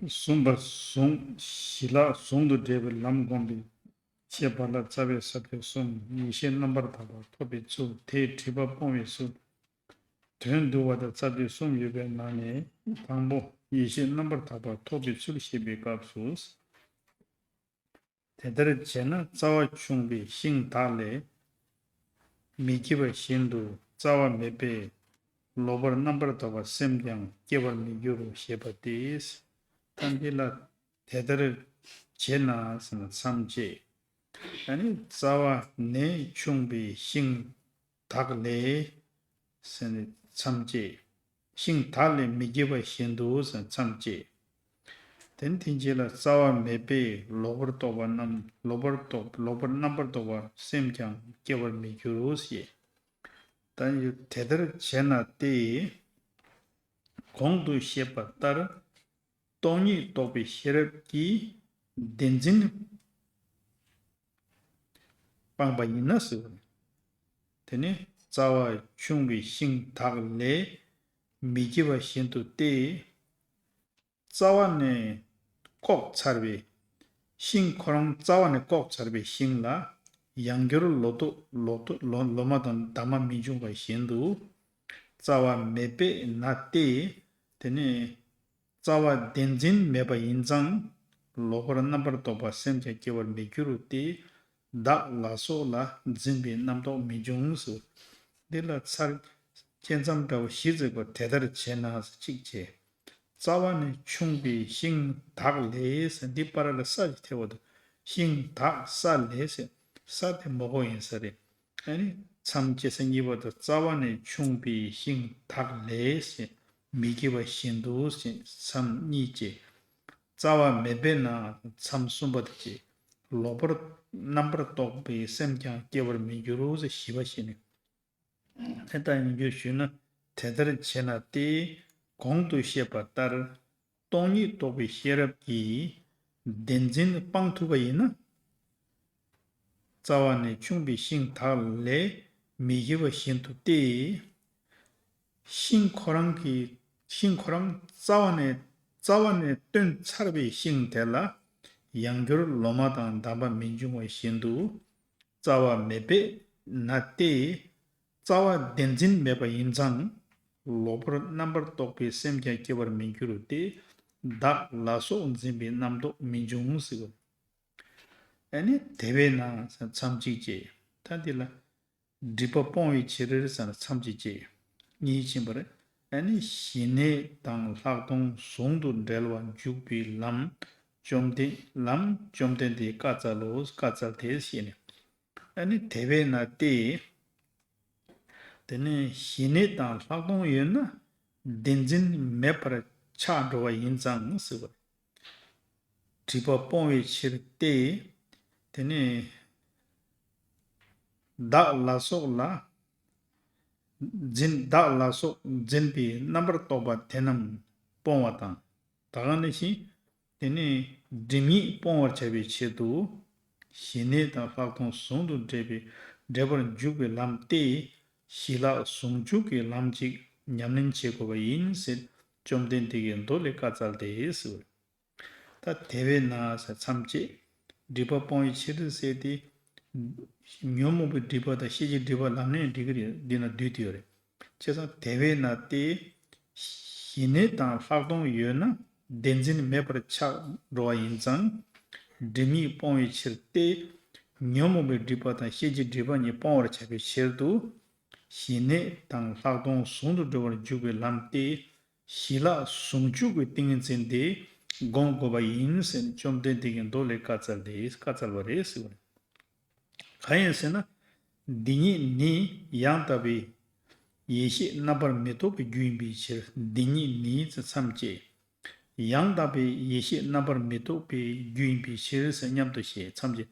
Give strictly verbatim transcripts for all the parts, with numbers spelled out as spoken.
གསུམ་པ་གཟུང་། ཞི་ལྷག་ཟུང་དུ་འབྲེལ་བའི་ལམ་བསྒོམས་པའི་ཁྱད་པར་ལ། རྩ་བའི་ས་བཅད་གསུམ། ཡེ་ཤེས་རྣམ་པར་དག་པ་ཐོབ་པའི་ཚུལ། དེས་སྒྲིབ་པ་སྤོང་བའི་ཚུལ། དོན་བསྡུ་བ་དང་རྩ་བཅད་གསུམ་ཡོད་པའི་ནང་ནས། དང་པོ། ཡེ་ཤེས་རྣམ་པར་དག་པ་ཐོབ་པའི་ཚུལ་བཤད་པའི་སྐབས་སུ། དེ་ལྟར་བྱས་ན་རྩ་བ་ཆུང་བའི་ཤིང་དག་ལས་མི་སྐྱེ་བ་བཞིན་དུ། རྩ་བ་མེད་པས་ལོག་པར་རྣམ་པར་དག་པ་སེམས་ཀྱང་སྐྱེ་བར་མི་འགྱུར་རོ་ཞེས་པ་སྟེ། ཐ་འདི་ལ་དེ་ལྟར་བྱས་ན་ཟེར་ན་མཚམས་བཅད། ཨ་ནི་རྩ་བ་ནས་ཆུང་བའི་ཤིང་དག་ལས་ཟེར་ནས་མཚམས་བཅད། ཤིང་དག་ལས་མི་སྐྱེ་བ་བཞིན་དུ་ཟེར་མཚམས་བཅད། དེ་ནི་དེ་རྗེས་ལ་རྩ་བ་མེད་པས་ལོག་པར་རྟོག་པ་རྣམས། ལོག་པར་རྟོག་ལོག་པར་རྣམ་པར་རྟོག་པ་སེམས་ཀྱང་སྐྱེ་བར་མི་འགྱུར་རོ་ཞེས། ད་དེ་ལྟར་བྱས་ན་སྟེ། གོང་དུ་བཤད་པ་ལྟར་སྟོང་ཉིད་རྟོགས་པའི་ཤེས་རབ་ཀྱིས་བདེན་འཛིན་སྤངས་པ་ཡིན་ན་ཟེར་བ། དེ་ནི་རྩ་བ་ཆུང་བའི་ཤིང་དག་ལས་མི་སྐྱེ་བ་བཞིན་དུ་སྟེ། རྩ་བ་ནས་བཀོག་ཚར་བའི་ཤིང་ཁོ་རང་རྩ་བ་ནས་བཀོག་ཚར་བའི་ཤིང་ལ་ཡང་བསྐྱར་ལོ་ཏོག་ལོ་ཏོག་ལོ་ལོ་མ་དང་འདབ་མ་མི་འབྱུང་བ་བཞིན་དུ། རྩ་བ་མེད་པས་ན་སྟེ། དེ་ནི་རྩ་བ་བདེན་འཛིན་མེད་པ་ཡིན་ཙང་། ལོག་པར་རྣམ་པར་རྟོག་པ་སེམས་ཀྱང་སྐྱེ་བར་མི་འགྱུར་རོ་སྟེ། བདག་ལ་སོགས་ལ་འཛིན་པའི་རྣམ་རྟོག་མི་འབྱུང་ཟེར། འདི་ལ་ཚར་བཅད་མཚམས་འདྲ་བོ་བཞི་བརྩེགས་པ་དེ་ལྟར་བྱས་ན་ཟེར་གཅིག་བྱས། རྩ་བ་ནས་ཕྱུང་བའི་ཤིང་དག་ལས་ཟེར། འདི་བར་ལ་ས་ཞིག་ཐེ་བ་དང་། ཤིང་དག་ས་ལས་ཟེར། ས་དེ་མོ་གོ་ཡིན་ས་རེད། ཨ་ནི་མཚམས་བཅད་ས་གཉིས་པ་དང་། རྩ་བ་ནས་ཕྱུང་བའི་ཤིང་དག་ལས་ཟེར། མི་སྐྱེ་བ་བཞིན་དུ་ཟེར་མཚམས་གཉིས་བཅད། རྩ་བ་མེད་པས་ན་མཚམས་གསུམ་པ་དེ་བཅད། ལོག་པར་རྣམ་པར་རྟོག་པའི་སེམས་ཀྱང་སྐྱེ་བར་མི་འགྱུར་རོ་ཟེར་བཞི་པ་བཤད་ནས། དེ་ལྟ་ཡིན་རྒྱུ་ཞུས་ན། དེ་ལྟར་བྱས་ན་སྟེ། གོང་དུ་བཤད་པ་ལྟར་སྟོང་ཉིད་རྟོགས་པའི་ཤེས་རབ་ཀྱིས་བདེན་འཛིན་སྤང་ཐུབ་པ་ཡིན་ན། རྩ་བ་ནས་ཕྱུང་བའི་ཤིང་དག་ལས་མི་སྐྱེ་བ་བཞིན་དུ་སྟེ། ཤིང་ཁོ་རང་གི་ཤིང་ཁོ་རང་རྩ་བ་ནས་རྩ་བ་ནས་བཏོན་ཚར་བའི་ཤིང་དེ་ལ་ཡང་བསྐྱར་ལོ་མ་དང་འདབ་མ་མི་འབྱུང་བ་བཞིན་དུ། རྩ་བ་མེད་པས་ན་སྟེ། རྩ་བ་བདེན་འཛིན་མེད་པ་ཡིན་ཙང་། ལོག་པར་རྣམ་པར་རྟོག་པའི་སེམས་ཀྱང་སྐྱེ་བར་མི་འགྱུར་ཏེ། བདག་ལ་སོགས་འཛིན་པའི་རྣམ་རྟོག་མི་འབྱུང་ཟེར། ཨ་ནི་དེ་བས་ན་མཚམས་གཅིག་བཅད། ད་འདི་ལ་སྒྲིབ་པ་སྤོང་བའི་ཕྱིར་ཟེར་ན་མཚམས་གཅིག་བཅད། གཉིས་ཕྱིན་པར། ཨ་ནི་ཞི་གནས་དང་ལྷག་མཐོང་ཟུང་དུ་འབྲེལ་བར་འཇུག་པའི་ལམ་བཅོམ་ལྡན་ལམ་བཅོམ་ལྡན་འདས་བཀའ་སྩལ་ལོ། བཀའ་སྩལ་ཏེ་ཞེས་ནས། ཨ་ནི་དེ་བས་ན་སྟེ། དེ་ནས་ཞི་གནས་དང་ལྷག་མཐོང་ཡོད་ན་བདེན་འཛིན་མེད་པར་ཆགས་འགྲོ་བ་ཡིན་ཙང་ཟེར་བ། སྒྲིབ་པ་སྤོང་བའི་ཕྱིར་ཏེ། དེ་ནས་བདག་ལ་སོགས་ལ་འཛིན་བདག་ལ་སོགས་འཛིན་པའི་རྣམ་པར་རྟོག་པ་དེ་རྣམས་སྤོང་བ་དང་། ད་ག་ནང་བཞིན། དེ་ནས་སྒྲིབ་གཉིས་སྤོང་བར་བྱ་བའི་ཆེད་དུ། ཞི་གནས་དང་ལྷག་མཐོང་ཟུང་དུ་འབྲེལ་བའི་འབྲེལ་བར་འཇུག་པའི་ལམ་སྟེ། ཞི་ལྷག་ཟུང་འཇུག་གི་ལམ་གཅིག་ཉམས་ལེན་བྱེད་དགོས་པ་ཡིན་ཟེར། བཅོམ་ལྡན་འདས་ཀྱིས་མདོ་ལས་བཀའ་སྩལ་ཏེ་ཟེར། ད་དེ་བས་ན་ཟེར་མཚམས་བཅད། སྒྲིབ་པ་སྤོང་བའི་ཕྱིར་ཟེར་ཏེ། ཉོན་མོངས་པའི་སྒྲིབ་པ་དང་ཤེས་བྱའི་སྒྲིབ་པ་ལམ་ལྷན་འགྲིག་གི་རེད། འདི་ན་བསྡུས་ཏེ་ཡོད་རེད། བྱས་ཙང་དེ་བས་ན་སྟེ། ཞི་གནས་དང་ལྷག་མཐོང་ཡོད་ན་བདེན་འཛིན་མེད་པར་ཆགས་འགྲོ་བ་ཡིན་ཙང་། སྒྲིབ་གཉིས་སྤོང་བའི་ཕྱིར་ཏེ། ཉོན་མོངས་པའི་སྒྲིབ་པ་དང་ཤེས་བྱའི་སྒྲིབ་པ་གཉིས་སྤོང་བར་བྱ་བའི་ཕྱིར་དུ། ཞི་གནས་དང་ལྷག་མཐོང་ཟུང་དུ་འབྲེལ་བར་འཇུག་པའི་ལམ་སྟེ། ཞི་ལྷག་ཟུང་འཇུག་གི་ཏིང་ངེ་འཛིན་དེ་བསྒོམ་དགོས་པ་ཡིན་ཟེར་བཅོམ་ལྡན་འདས་ཀྱིས་མདོ་ལས་བཀའ་སྩལ་ཏེ། བཀའ་སྩལ་པ་རེད་ཟེར་བ་རེད། གང་ཡིན་ཟེར་ན། འདི་ཉིད་ནི་ཡང་དག་པའི་ཡེ་ཤེས་རྣམ་པར་མི་རྟོག་པའི་རྒྱུ་ཡིན་པའི་ཕྱིར། འདི་ཉིད་ནི་ཟེར་མཚམས་བཅད། ཡང་དག་པའི་ཡེ་ཤེས་རྣམ་པར་མི་རྟོག་པའི་རྒྱུ་ཡིན་པའི་ཕྱིར་ཟེར་མཉམ་དུ་བཤད། མཚམས་བཅད།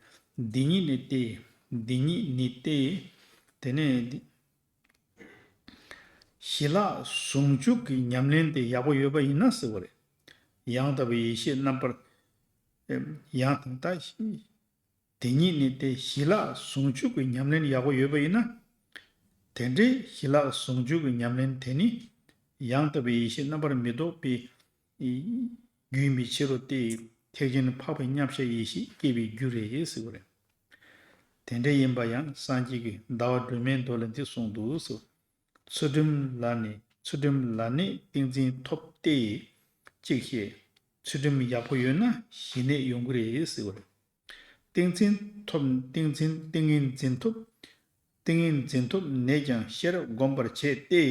འདི་ཉིད་ནི་སྟེ། འདི་ཉིད་ནི་སྟེ། དེ་ནས་འདི། ཞི་ལྷག་ཟུང་འཇུག་གི་ཉམས་ལེན་དེ་ཡག་པོ་ཡོད་པ་ཡིན་ན་ཟེར་བ་རེད། ཡང་དག་པའི་ཡེ་ཤེས་རྣམ་པར། ཡང་དག་ད། དེ་ཉིད་ནི་སྟེ། ཞི་ལྷག་ཟུང་འཇུག་གི་ཉམས་ལེན་ཡག་པོ་ཡོད་པ་ཡིན་ན། དེ་འདྲའི་ཞི་ལྷག་ཟུང་འཇུག་གི་ཉམས་ལེན་དེ་ནི། ཡང་དག་པའི་ཡེ་ཤེས་རྣམ་པར་མི་རྟོག་པའི་ རྒྱུ་ཡིན་པའི་ཕྱིར་རོ་སྟེ། ཐེག་ཆེན་འཕགས་པའི་མཉམ་གཞག་ཡེ་ཤེས་སྐྱེ་བའི་རྒྱུ་རེད་ཟེར་བ་རེད། དེ་འདྲ་ཡིན་པ་ཡང་སངས་རྒྱས་ཀྱིས་ཟླ་བ་སྒྲོན་མེའི་མདོ་ལ་འདི་གསུངས་འདུག་ཟེར། ཚུལ་ཁྲིམས་ལ་ནི་ཚུལ་ཁྲིམས་ལ་ནི་ཏིང་འཛིན་ཐོབ་སྟེ། གཅིག་བཤད། ཚུལ་ཁྲིམས་ཡག་པོ་ཡོད་ན་ཞི་གནས་ཡོང་གི་རེད་ཟེར་བ་རེད། ཏིང་འཛིན་ཐོབ། ཏིང་འཛིན་ཏིང་ངེ་འཛིན་ཐོབ། ཏིང་ངེ་འཛིན་ཐོབ་ནས་ཀྱང་ཤེས་རབ་བསྒོམ་པར་བྱེད་དེ།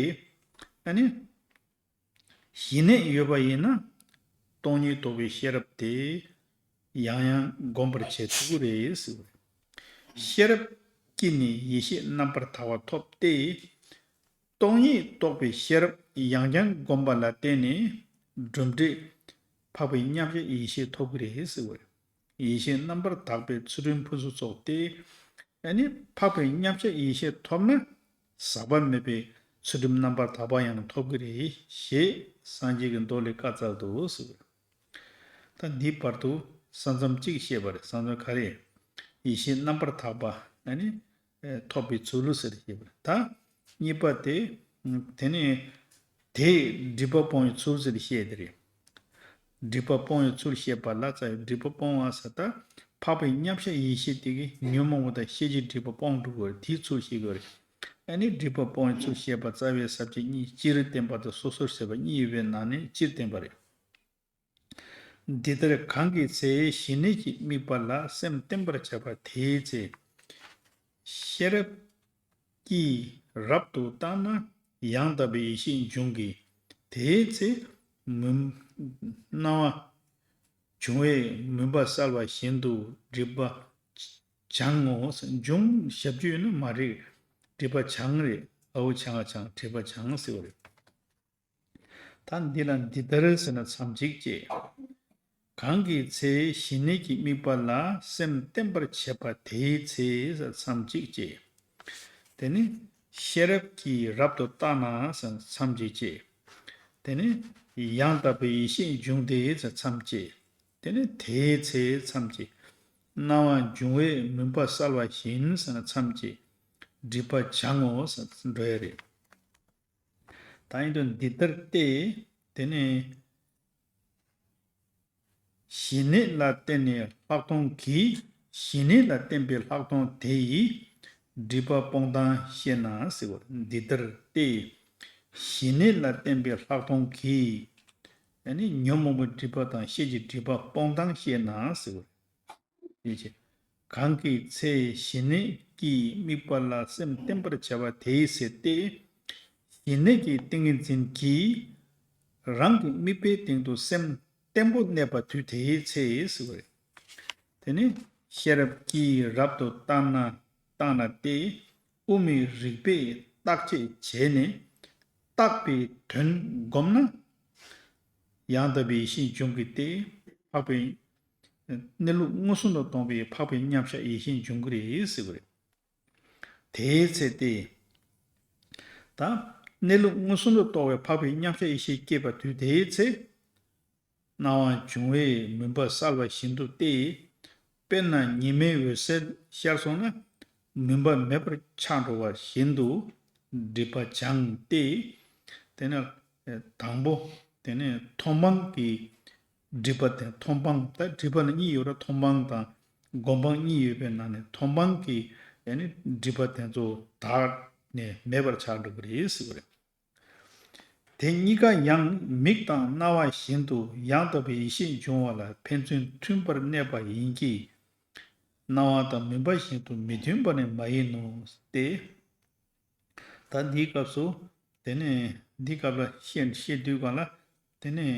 ཨ་ནི། ཞི་གནས་ཡོད་པ་ཡིན་ན། སྟོང་ཉིད་རྟོགས་པའི་ཤེས་རབ་དེ། ཡང་ཡང་བསྒོམ་པར་བྱེད་ཐུབ་ཀྱི་རེད་ཟེར་བ་རེད། ཤེས་རབ་ཀྱིས་ནི་ཡེ་ཤེས་རྣམ་པར་དག་པ་ཐོབ་སྟེ། སྟོང་ཉིད་རྟོགས་པའི་ཤེས་རབ་ཡང་ཡང་བསྒོམ་པ་ལ་བརྟེན་ནས་གྲུབ་འབྲས་འཕགས་པའི་མཉམ་གཞག་ཡེ་ཤེས་ཐོབ་ཀྱི་རེད་ཟེར་བ་རེད། ཡེ་ཤེས་རྣམ་པར་དག་པའི་ཚུལ་ཁྲིམས་ཕུན་སུམ་ཚོགས་ཏེ། ཨ་ནི་འཕགས་པའི་མཉམ་གཞག་ཡེ་ཤེས་ཐོབ་ན་ཟག་པ་མེད་པའི་ཚུལ་ཁྲིམས་རྣམ་པར་དག་པ་ཡང་ཐོབ་ཀྱི་རེད་ཞེས་སངས་རྒྱས་ཀྱི་མདོ་ལས་བཀའ་སྩལ་འདུག་ཟེར་བ་རེད། ད་འདིའི་བར་དུ་ས་མཚམས་གཅིག་བཤད་པ་རེད། ས་མཚམས་ག་རེ། ཡེ་ཤེས་རྣམ་པར་དག་པ་ཨ་ནི། ཐོབ་པའི་ཚུལ་ཟེར་ཞེས་པ། ད་གཉིས་པ་དེ། དེ་ནི། དེས་སྒྲིབ་པ་སྤོང་བའི་ཚུལ་ཟེར་བཤད་དེ་རེད། སྒྲིབ་པ་སྤོང་བའི་ཚུལ་བཤད་པ་ལ་ཙ། སྒྲིབ་པ་སྤོང་བ་ཟེར་ད། འཕགས་པའི་མཉམ་གཞག་ཡེ་ཤེས་དེ་གིས་ཉོན་མོངས་པ་དང་ཤེས་བྱའི་སྒྲིབ་པ་སྤོང་འགྲོ་དགོས་རེད། དེའི་ཚུལ་བཤད་དགོས་རེད། ཨ་ནི་སྒྲིབ་པ་སྤོང་བའི་ཚུལ་བཤད་པ་རྩ་བའི་ས་བཅད་གཉིས། སྤྱིར་བསྟན་པ་དང་སོ་སོར་བཤད་པ་གཉིས་ཡོད་པའི་ནང་ནས་སྤྱིར་བསྟན་པ་རེད། འདི་ལྟར་གང་གི་ཚེ་ཞི་གནས་ཀྱི་དམིགས་པ་ལ་སེམས་བརྟན་པར་བྱ་བ་དེའི་ཚེ། ཤེས་རབ་ཀྱིས་རབ་ཏུ་བརྟགས་ན་ཡང་དག་པའི་ཡེ་ཤེས་འབྱུང་གི། དེའི་ཚེ་མུན། སྣང་བ་འབྱུང་བས་མུན་པ་བསལ་བ་བཞིན་དུ་སྒྲིབ་པ་བྱང་ངོ་། འབྱུང་ཞབས་ཀྱུ་ཡོད་ན་མ་རེད། སྒྲིབ་པ་བྱང་རེད། ཨའུ་ཆ་ང་བྱང་། སྒྲིབ་པ་བྱང་ཟེར་བ་རེད། ད་འདི་ལ་འདི་ལྟར་ཟེར་ན་མཚམས་གཅིག་བཅད། གང་གི་ཚེ་ཞི་གནས་ཀྱི་དམིགས་པ་ལ་སེམས་བརྟན་པར་བྱེད་པ་དེའི་ཚེ་ཟེར་མཚམས་གཅིག་བཅད། དེ་ནི་ཤེས་རབ་ཀྱིས་རབ་ཏུ་བརྟགས་ན་ཟེར་མཚམས་གཅིག་བཅད། དེ་ནི་ཡང་དག་པའི་ཡེ་ཤེས་འབྱུང་སྟེ་ཟེར་མཚམས་བཅད། དེ་ནི་དེའི་ཚེ་མཚམས་གཅིག། སྣང་བ་འབྱུང་བས་མུན་པ་བསལ་བ་བཞིན་ཟེར་ན་མཚམས་གཅིག། སྒྲིབ་པ་བྱང་ངོ་ཟེར་འགྲོ་ཡ་རེད། ད་ཡིན་དུས་འདི་ལྟར་ཏེ། དེ་ནས་ཞི་གནས་ལ་བརྟེན་ནས་ལྷག་མཐོང་གིས། ཞི་གནས་ལ་བརྟེན་པའི་ལྷག་མཐོང་དེ་ཡིས་སྒྲིབ་པ་སྤོང་སྟངས་ཤེས་ན་ཟེར་བ། འདི་ལྟར་ཏེ། ཞི་གནས་ལ་བརྟེན་པའི་ལྷག་མཐོང་གིས། ཨ་ནི་ཉོན་མོངས་པའི་སྒྲིབ་པ་དང་ཤེས་བྱའི་སྒྲིབ་པ་སྤོང་སྟངས་ཤེས་ན་ཟེར་བ། ཡིན་གྱི། གང་གི་ཚེ་ཞི་གནས་ཀྱི་དམིགས་པ་ལ་སེམས་བརྟན་པར་བྱ་བ་དེའི་ཚེ་སྟེ། ཞི་གནས་ཀྱི་ཏིང་ངེ་འཛིན་གྱིས་རང་གི་དམིགས་པའི་སྟེང་དུ་སེམས་བརྟན་པོ་གནས་པ་དུས་དེའི་ཚེ་ཟེར་བ་རེད། དེ་ནི་ཤེས་རབ་ཀྱིས་རབ་ཏུ་བརྟགས་ན་བརྟགས་ན་སྟེ། དབུ་མའི་རིགས་པས་བརྟག་དཔྱད་བྱས་ནས་བརྟགས་པའི་དོན་བསྒོམས་ན། ཡང་དག་པའི་ཡེ་ཤེས་འབྱུང་གི་སྟེ། འཕགས་པའི་གནས་ལུགས་མངོན་སུམ་དུ་མཐོང་བའི་འཕགས་པའི་མཉམ་གཞག་ཡེ་ཤེས་འབྱུང་གི་རེད་ཟེར་བ་རེད། དེའི་ཚེ་སྟེ། ད་གནས་ལུགས་མངོན་སུམ་དུ་རྟོགས་པའི་འཕགས་པའི་མཉམ་གཞག་ཡེ་ཤེས་སྐྱེས་པ་དུས་དེའི་ཚེ། སྣང་བ་འབྱུང་བས་མུན་པ་བསལ་བ་བཞིན་དུ་སྟེ། དཔེར་ན་ཉི་མའི་འོད་ཟེར་ཤར་སོང་ན་མུན་པ་མེད་པར་ཆགས་འགྲོ་བ་བཞིན་དུ་སྒྲིབ་པ་སྦྱངས་ཏེ། དེ་ནས་དང་པོ་དེ་ནས་མཐོང་སྤང་གི་སྒྲིབ་པ་དེ། མཐོང་སྤང་ད་སྒྲིབ་པ་ནི་གཉིས་ཡོད་ར། མཐོང་སྤང་དང་སྒོམ་སྤང་གཉིས་ཡོད་པའི་ནང་ནས་མཐོང་སྤང་གི་ཡ་ནི་སྒྲིབ་པ་དེ་ཚོ་དག་ནས་མེད་པར་ཆགས་འགྲོ་གི་རེད་ཟེར་བ་རེད། དེ་གཉིས་ཀ་ཡང་མིག་དང་རྣ་བ་བཞིན་དུ་ཡང་དག་པའི་ཡེ་ཤེས་འབྱུང་བ་ལ་ཕན་ཚུན་མཐུན་པར་གནས་པ་ཡིན་གྱི། རྣ་བ་དང་མུན་པ་བཞིན་དུ་མི་མཐུན་པ་ནི་མ་ཡིན་ནོ་སྟེ། ད་འདིའི་སྐབས་སུ་དེ་ནས་འདིའི་སྐབས་ལ་བཤད་བཤད་དུས་གང་ལ་དེ་ནས་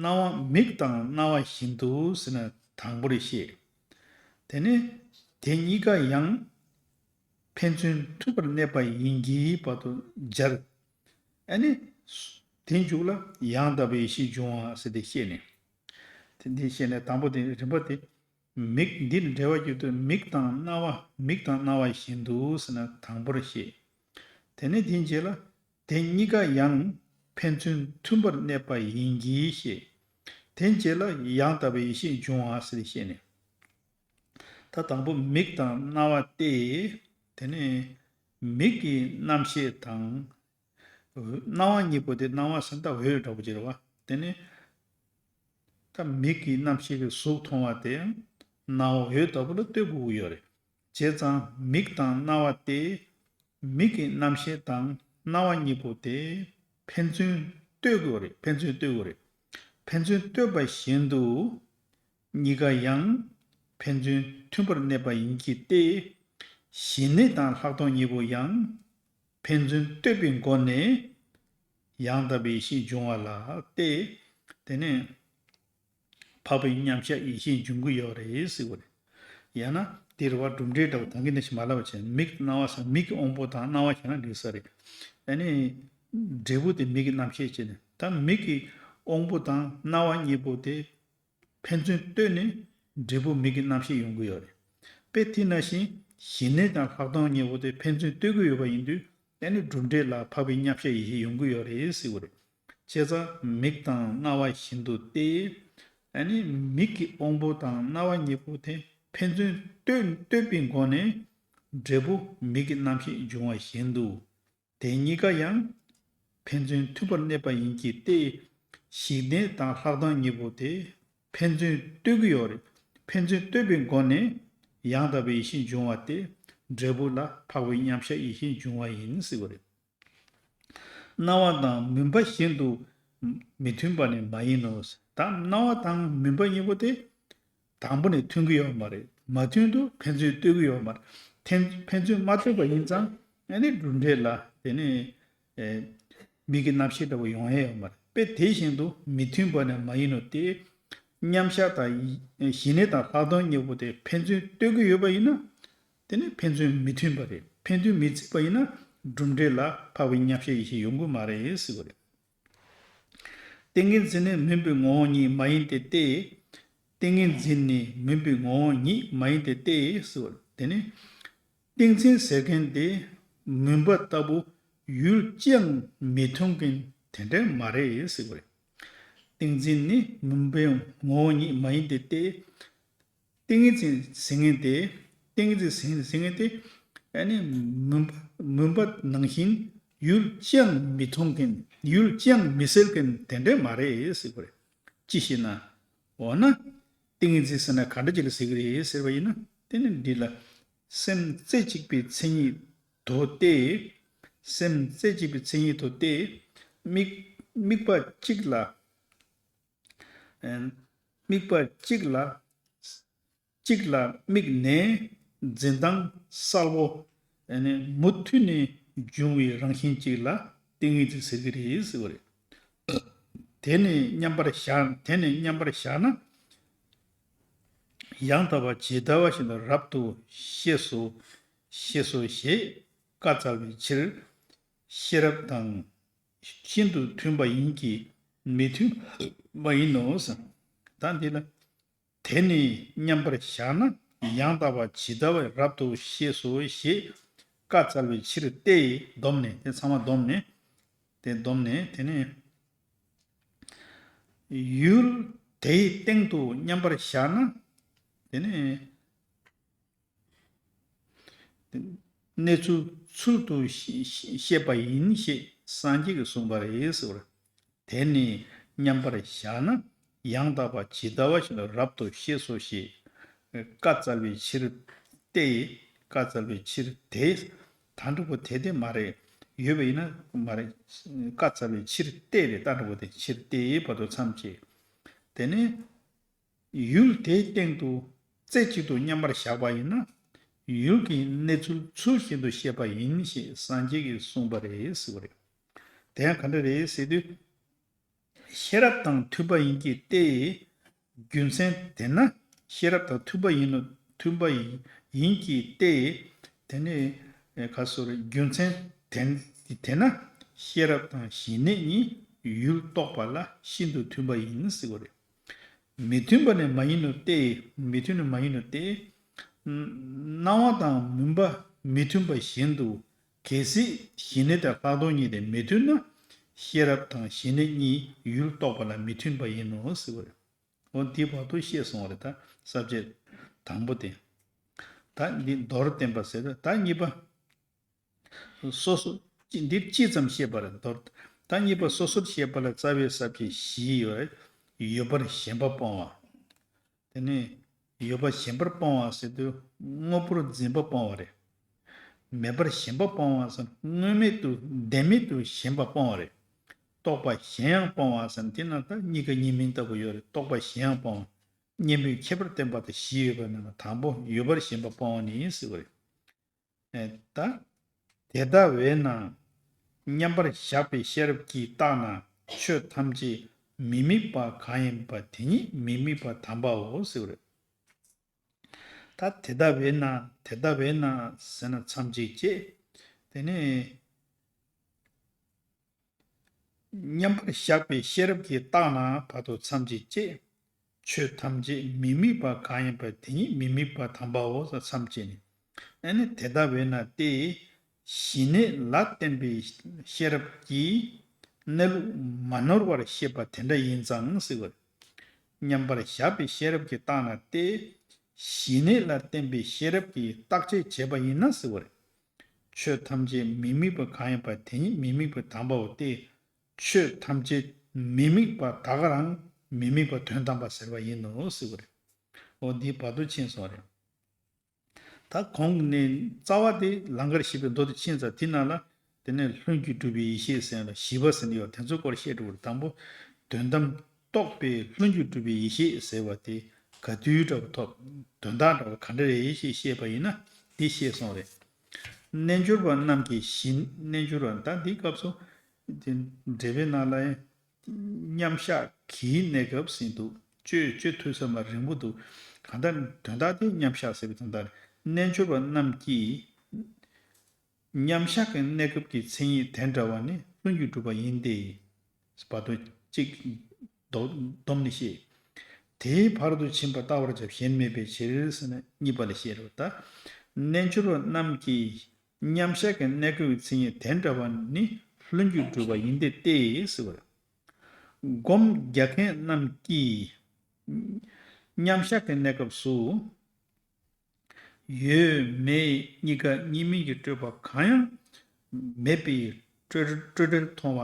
རྣ་བ་མིག་དང་རྣ་བ་བཞིན་དུ་ཟེར་ན་དང་པོར་བཤད། དེ་ནས་དེ་གཉིས་ཀ་ཡང་ཕན་ཚུན་མཐུན་པར་གནས་པ་ཡིན་གྱི་བར་དུ་སྦྱར། ཨ་ནི། དེ་མཇུག་ལ་ཡང་དག་པའི་ཡེ་ཤེས་འབྱུང་བ་ཟེར་ཏེ་བཤད་ནས། དེ་འདི་བཤད་ནས་དང་པོ་དེ་རིམ་པ་དེ། མིག་འདི་ནི་འགྲེལ་བ་བརྒྱུད་དུ་མིག་དང་རྣ་བ། མིག་དང་རྣ་བ་བཞིན་དུ་ཟེར་ན་དང་པོར་བཤད། དེ་ནས་དེའི་རྗེས་ལ་དེ་གཉིས་ཀ་ཡང་ཕན་ཚུན་མཐུན་པར་གནས་པ་ཡིན་གྱི་ཞེས། དེའི་རྗེས་ལ་ཡང་དག་པའི་ཡེ་ཤེས་འབྱུང་བ་ཟེར་བཤད་ནས། ད་དང་པོ་མིག་དང་རྣ་བ་སྟེ། དེ་ནས་མིག་གི་རྣམ་ཤེས་དང་། རྣ་བ་གཉིས་པོ་དེ་རྣ་བ་ཟེར་ན་ད་འོད་འདྲ་པོ་ཅིག་རེད་བ། དེ་ནས་ ད་མིག་གི་རྣམ་ཤེས་ཀྱི་གཟུགས་མཐོང་བ་དེ་རྣ་བ་འོད་ལྟ་བུ་ལ་ལྟོས་དགོས་ཀྱི་ཡོད་རེད། བྱས་ཙང་མིག་དང་རྣ་བ་སྟེ། མིག་གི་རྣམ་ཤེས་དང་རྣ་བ་གཉིས་པོ་དེ་ཕན་ཚུན་ལྟོས་དགོས་རེད། ཕན་ཚུན་ལྟོས་དགོས་རེད། ཕན་ཚུན་ལྟོས་པ་བཞིན་དུ་གཉིས་ཀ་ཡང་ཕན་ཚུན་མཐུན་པར་གནས་པ་ཡིན་གྱི་སྟེ། ཞི་གནས་དང་ལྷག་མཐོང་གཉིས་པོ་ཡང་ཕན་ཚུན་ལྟོས་པའི་སྒོ་ནས་ཡང་དག་པའི་ཡེ་ཤེས་འབྱུང་བ་ལ་སྟེ། དེ་ནས། འཕགས་པའི་མཉམ་གཞག་ཡེ་ཤེས་འབྱུང་གི་ཡོད་རེད་ཟེར་བ་རེད། ཡང་ན་དེ་རེད་བ། གྲུབ་འབྲས་འདྲ་བོ་ད་གིན་ནས་ཞིག་མ་ལབ་པ་བྱས། མིག་རྣ་བ་ས་མིག་གི་དབང་པོ་དང་རྣ་བ་བྱས་ན་འགྲིག་ས་རེད། ཨ་ནི་འབྲས་བུ་དེ་མིག་གི་རྣམ་ཤེས་བྱས་ནས། ད་མིག་གི་དབང་པོ་དང་རྣ་བ་གཉིས་པོ་དེ་ཕན་ཚུན་ལྟོས་ནས་འབྲས་བུ་མིག་གི་རྣམ་ཤེས་ཡོང་གི་ཡོད་རེད། དཔེ་དེ་ནང་བཞིན་ཞི་གནས་དང་ལྷག་མཐོང་གཉིས་པོ་དེ་ཕན་ཚུན་ལྟོས་ཀྱི་ཡོད་པ་ཡིན་དུས། ཨ་ནི་གྲུབ་འབྲས་ལ་འཕགས་པའི་མཉམ་གཞག་ཡེ་ཤེས་ཡོང་གི་ཡོད་རེད་ཟེར་བ་རེད། བྱས་ཙང་མིག་དང་རྣ་བ་བཞིན་དུ་སྟེ། ཨ་ནི་མིག་གི་དབང་པོ་དང་རྣ་བ་གཉིས་པོ་དེ་ཕན་ཚུན་ལྟོས་ལྟོས་པའི་སྒོ་ནས་འབྲས་བུ་མིག་གི་རྣམ་ཤེས་འབྱུང་བ་བཞིན་དུ། དེ་གཉིས་ཀ་ཡང་ཕན་ཚུན་མཐུན་པར་གནས་པ་ཡིན་གྱི་སྟེ། ཞི་གནས་དང་ལྷག་མཐོང་གཉིས་པོ་དེ་ཕན་ཚུན་ལྟོས་ཀྱི་ཡོད་རེད། ཕན་ཚུན་ལྟོས་པའི་སྒོ་ནས་ཡང་དག་པའི་ཡེ་ཤེས་འབྱུང་བ་སྟེ། འབྲས་བུ་ལ་འཕགས་པའི་མཉམ་གཞག་ཡེ་ཤེས་འབྱུང་བ་ཡིན་ཟེར་བ་རེད། རྣ་བ་དང་མུན་པ་བཞིན་དུ་མི་མཐུན་པ་ནི་མ་ཡིན་ནོ། ད་རྣ་བ་དང་མུན་པ་གཉིས་པོ་དེ་དང་པོ་ནས་མཐུན་གྱི་ཡོད་མ་རེད། མ་མཐུན་དུས་ཕན་ཚུན་ལྟོས་ཀྱི་ཡོད་མ་རེད། ཕན་ཕན་ཚུན་མ་ལྟོས་པ་ཡིན་ཙང་ཨ་ནི་གྲུབ་འབྲས་ལ་དེ་ནི་ཨེ་མིག་གི་རྣམ་ཤེས་འདྲ་བོ་ཡོང་ཡས་ཡོད་མ་རེད། དཔེ་དེ་བཞིན་དུ་མི་མཐུན་པ་ནི་མ་ཡིན་ནོ་སྟེ། མཉམ་གཞག་དང་ཞི་གནས་དང་ལྷག་མཐོང་གཉིས་པོ་དེ་ཕན་ཚུན་ལྟོས་ཀྱི་ཡོད་པ་ཡིན་ན། དེ་ནི་ཕན་ཚུན་མི་མཐུན་པ་རེད། ཕན་ཚུན་མི་བརྩིས་པ་ཡིན་ན་གྲུབ་འབྲས་ལ་འཕགས་པའི་མཉམ་གཞག་ཡེ་ཤེས་ཡོང་གི་མ་རེད་ཟེར་བ་རེད། ཏིང་ངེ་འཛིན་ནི་མུན་པའི་ངོ་བོ་ཉིད་མ་ཡིན་ཏེ་སྟེ། ཏིང་ངེ་འཛིན་ནི་མུན་པའི་ངོ་བོ་ཉིད་མ་ཡིན་ཏེ་སྟེ་ཟེར་བ་རེད། དེ་ནི་ཏིང་འཛིན་ཟེར་མཁན་དེ་མུན་པ་ལྟ་བུ་ཡུལ་ཅི་ཡང་མི་མཐུན་མཁན་དེ་འདྲ་མ་རེད་ཟེར་བ་རེད། ཏིང་འཛིན་ནི་མུན་པའི་ངོ་བོ་ཉིད་མ་ཡིན་ཏེ་སྟེ། ཏིང་ངེ་འཛིན་ཟེར་མཁན་དེ། ཏིང་ངེ་འཛིན་ཟེར་ཟེར་མཁན་དེ། ཨ་ནི་མུན་པ་མུན་པ་ནང་བཞིན་ཡུལ་ཅི་ཡང་མི་མཐོང་མཁན། ཡུལ་ཅི་ཡང་མི་གསལ་མཁན་དེ་འདྲ་མ་རེད་ཟེར་བ་རེད། ཅི་ཞེ་ན། འོ་ན། ཏིང་ངེ་འཛིན་ཟེར་ན་ག་འདྲ་ཅིག་ལ་ཟེར་གི་རེད་ཟེར་བ་ཡིན་ན། དེ་ནི་འདི་ལ། སེམས་རྩེ་གཅིག་པའི་མཚན་ཉིད་དོ་སྟེ། སེམས་རྩེ་གཅིག་པའི་མཚན་ཉིད་དོ་སྟེ། དམིགས་དམིགས་པ་གཅིག་ལ། དམིགས་པ་གཅིག་ལ། གཅིག་ལ་དམིགས་ནས་འཛིན་སྟངས་གསལ་པོ་མུ་མཐུད་ནས་འབྱུང་བའི་རང་བཞིན་གཅིག་ལ་ཏིང་ངེ་འཛིན་ཟེར་གྱི་རེད་ཟེར་བ་རེད། དེ་ནི་མཉམ་པར་བཞག་དེ་ནི་མཉམ་པར་བཞག་ན། ཡང་དག་པ་ཇི་ལྟ་བ་བཞིན་དུ་རབ་ཏུ་ཤེས་སོ། ཤེས་སོ་ཞེས་བཀའ་སྩལ་བའི་ཕྱིར། ཤེས་རབ་དང་། ཤིན་ཏུ་མཐུན་པ་ཡིན་གྱི་མི་མཐུན་པ་ཡིན་ནོ། ད་འདི་ལ། དེ་ནི་མཉམ་པར་བཞག་ན་ཡང་དག་པ་ཇི་ལྟ་བ་རབ་ཏུ་ཤེས་སོ་ཞེས་བཀའ་སྩལ་བའི་ཕྱིར་ཏེ། བསྡོམས་ནས་དེ་ཚང་མ་བསྡོམས་ནས་དེ་བསྡོམས་ནས་དེ་ནི་ཡུལ་དེའི་སྟེང་དུ་མཉམ་པར་བཞག་ན་དེ་ནི། གནས་ཚུལ་ཚུལ་དུ་ཤེས་པ་ཡིན་ཞེས་སངས་རྒྱས་ཀྱིས་གསུངས་པ་རེད་ཟེར་བ་རེད། དེ་ནི་མཉམ་པར་བཞག་ན་ཡང་དག་པ་ཇི་ལྟ་བ་བཞིན་དུ་རབ་ཏུ་ཤེས་སོ་ཞེས་བཀའ་སྩལ་བའི་ཕྱིར་ཏེ། བཀའ་སྩལ་བའི་ཕྱིར་ཏེ། ད་འགྲུབ་པོ་དེ་དེ་མ་རེད། ཡོད་པ་ཡིན་ན་མ་རེད། བཀའ་སྩལ་བའི་ཕྱིར་ཏེ་རེད། ད་འགྲུབ་པོ་དེ་ཕྱིར་ཏེ་བར་དུ་མཚམས་བཅད། དེ་ནི། ཡུལ་དེའི་སྟེང་དུ་རྩེ་གཅིག་ཏུ་མཉམ་པར་བཞག་པ་ཡིན་ན། ཡུལ་གྱི་གནས་ཚུལ་ཚུལ་བཞིན་དུ་ཤེས་པ་ཡིན་ཞེས་སངས་རྒྱས་ཀྱིས་གསུངས་པ་རེད་ཟེར་བ་རེད། དེ་ཡང་ག་འདྲ་རེད་ཟེར་དུས། ཤེས་རབ་དང་མཐུན་པ་ཡིན་གྱི་སྟེ། རྒྱུ་མཚན་དེས་ན་ཤེས་རབ་དང་མཐུན་པ་ཡིན་ནོ། མཐུན་པ་ཡིན་གྱི་སྟེ། དེ་ནི་ག་སོ་རེད། རྒྱུ་མཚན་དེ་དེས་ན་ཤེས་རབ་དང་ཞི་གནས་གཉིས་ཡུལ་རྟོགས་པ་ལ་ཤིན་ཏུ་མཐུན་པ་ཡིན་ཟེར་བ་རེད། མི་མཐུན་པ་ནི་མ་ཡིན་ནོ་སྟེ། མི་མཐུན་ནི་མ་ཡིན་ནོ་སྟེ། སྣང་བ་དང་མུན་པ་མི་མཐུན་པ་བཞིན་དུ། གལ་སྲིད་ཞི་གནས་དང་ལྷག་མཐོང་གཉིས་དེ་མི་མཐུན་ན། ཤེས་རབ་དང་ཞི་གནས་གཉིས་ཡུལ་རྟོགས་པ་ལ་མི་མཐུན་པ་ཡིན་ནོ་ཟེར་བ་རེད། འོ་འདི་བར་དུ་བཤད་སོང་བ་རེད། ད་ས་བཅད་དང་པོ་དེ། ད་འདི་མདོར་བསྟན་པ་ཟེར། ད་གཉིས་པ། སོ་སོ། འདིར་ཅི་ཙམ་བཤད་པ་རེད། མདོར། ད་གཉིས་པ་སོ་སོར་བཤད་པ་ལ་རྩ་བའི་ས་བཅད་བཞི་ཡོད་རེད། ཡོད་པར་ཞེན་པ་སྤོང་བ། དེ་ནས་ཡོད་པ་ཞེན་པར་སྤོང་བ་ཟེར་དུས་དངོས་པོར་འཛིན་པ་སྤོང་བ་རེད། མེད་པར་ཞེན་པ་སྤོང་བ་ཟེར་དངོས་མེད་དུ་བདེན་མེད་དུ་ཞེན་པ་སྤོང་བ་རེད། རྟོག་པ་གཞན་ཡང་སྤོང་བ་ཟེར་དེ་ན་ད་གཉིས་ཀ་གཉིས་མིན་ལྟ་བུ་ཡོད་རེད། རྟོག་པ་གཞན་ཡང་སྤོང་བ། གཉེན་པོའི་ཁྱད་པར་བསྟན་པ་དང་བཞི་ཡོད་པ་ནང་ལ་དང་པོ་ཡོད་པར་ཞེན་པ་སྤོང་བ་ནི་ཟེར་བ་རེད། ད། དེ་ལྟ་བས་ན། མཉམ་པར་བཞག་པའི་ཤེས་རབ་ཀྱིས་བརྟགས་ན་ཆོས་ཐམས་ཅད་མི་དམིགས་པ་གང་ཡིན་པ་དེ་ཉིད་མི་དམིགས་པ་དམ་པའོ་ཟེར་བ་རེད། ད་དེ་ལྟ་བས་ན་དེ་ལྟ་བས་ན་ཟེར་ན་མཚམས་གཅིག་བཅད། དེ་ནས་མཉམ་པར་བཞག་པའི་ཤེས་རབ་ཀྱིས་བརྟགས་ན་བར་དུ་མཚམས་གཅིག་བཅད། ཆོས་ཐམས་ཅད་མི་དམིགས་པ་གང་ཡིན་པ་དེ་ཉིད་མི་དམིགས་པ་དམ་པའོ་ཟེར་མཚམས་བཅད་ནས། ཨ་ནི་དེ་ལྟ་བས་ན་སྟེ། ཞི་གནས་ལ་བརྟེན་པའི་ཤེས་རབ་ཀྱིས་གནས་ལུགས་མ་ནོར་བར་ཤེས་པ་དེ་འདྲ་ཡིན་ཙང་ཟེར་བ་རེད། མཉམ་པར་བཞག་པའི་ཤེས་རབ་ཀྱིས་བརྟགས་ན་སྟེ། ཞི་གནས་ལ་བརྟེན་པའི་ཤེས་རབ་ཀྱིས་བརྟག་དཔྱད་བྱས་པ་ཡིན་ན་ཟེར་བ་རེད། ཆོས་ཐམས་ཅད་མི་དམིགས་པ་གང་ཡིན་པ་དེ་ཉིད་མི་དམིགས་པ་དམ་པའོ་སྟེ། ཆོས་ཐམས་ཅད་མི་དམིགས་པ་ད་ག་རང་མི་དམིགས་པ་དོན་དམ་པ་ཟེར་བ་ཡིན་ནོ་ཟེར་བ་རེད། འོ་འདི་བར་དུ་ཕྱིན་སོང་རེད། ད་གོང་ནས་རྩ་བ་དེ་ལང་ཀར་ཞེས་པའི་མདོ་དེ་ཕྱིན་ཚར། དེ་ནང་ལ་དེ་ནས་ལྷུན་གྱིས་གྲུབ་པའི་ཡེ་ཤེས་ཟེར་ཡང་ཞི་བ་ཟེར་ནས་ཡོད། དེ་ཚོའི་སྐོར་བཤད་འགྲོ་གི་རེད། དང་པོ་དོན་དམ་རྟོགས་པའི་ལྷུན་གྱིས་གྲུབ་པའི་ཡེ་ཤེས་ཟེར་བ་དེ་ག་དུས་འདྲ་བ་ཐོབ། དོན་དག་འདྲ་བ་ག་འདྲ་རེད་ཞེས་བཤད་པ་ཡིན་ན་འདི་བཤད་སོང་རེད། རྣལ་འབྱོར་པ་རྣམས་ཀྱིས་ཞི། རྣལ་འབྱོར་པ་ད་འདིའི་སྐབས་སུ་འགྲེལ་པའི་ནང་ལ་ཡང་མཉམ་བཞག་གི་གནས་སྐབས་ཟེར་འདུག་སྤྱོད་སྤྱོད་ཐུབ་ས་མ་རིང་པོ་འདུག་གང་ལྟར་དོན་དག་དེ་མཉམ་བཞག་ཟེར་བའི་དོན་དག་རེད། རྣལ་འབྱོར་པ་རྣམས་ཀྱིས་མཉམ་བཞག་གི་གནས་སྐབས་ཀྱི་མཚན་ཉིད་དེ་འདྲ་བ་ནི་ལྷུན་གྱིས་གྲུབ་པ་ཡིན་ཏེ། བར་དོ་གཅིག་སྡོམ་སྡོམ་ནས་བཤད། དེའི་བར་དུ་ཕྱིན་པ་བལྟ་བར་བྱ་བ་གཞན་མེད་པའི་ཕྱིར་ཟེར་ན་གཉིས་པ་ལ་བཤད་རོ། ད་རྣལ་འབྱོར་པ་རྣམས་ཀྱིས་མཉམ་བཞག་གི་གནས་སྐབས་ཀྱི་མཚན་ཉིད་དེ་འདྲ་བ་ནི་ལྷུན་གྱིས་གྲུབ་པ་ཡིན་ཏེ་སྟེ་ཟེར་བ་རེད། སྒོམ་རྒྱག་མཁན་རྣམས་ཀྱིས་མཉམ་བཞག་གི་གནས་སྐབས་སུ། ཡོད་མེད་གཉིས་ཀ་གཉིས་མིན་གྱི་སྤྲོས་པ་གང་ཡང་མེད་པའི་སྤྲོས་སྤྲོས་བྲལ་མཐོང་བ་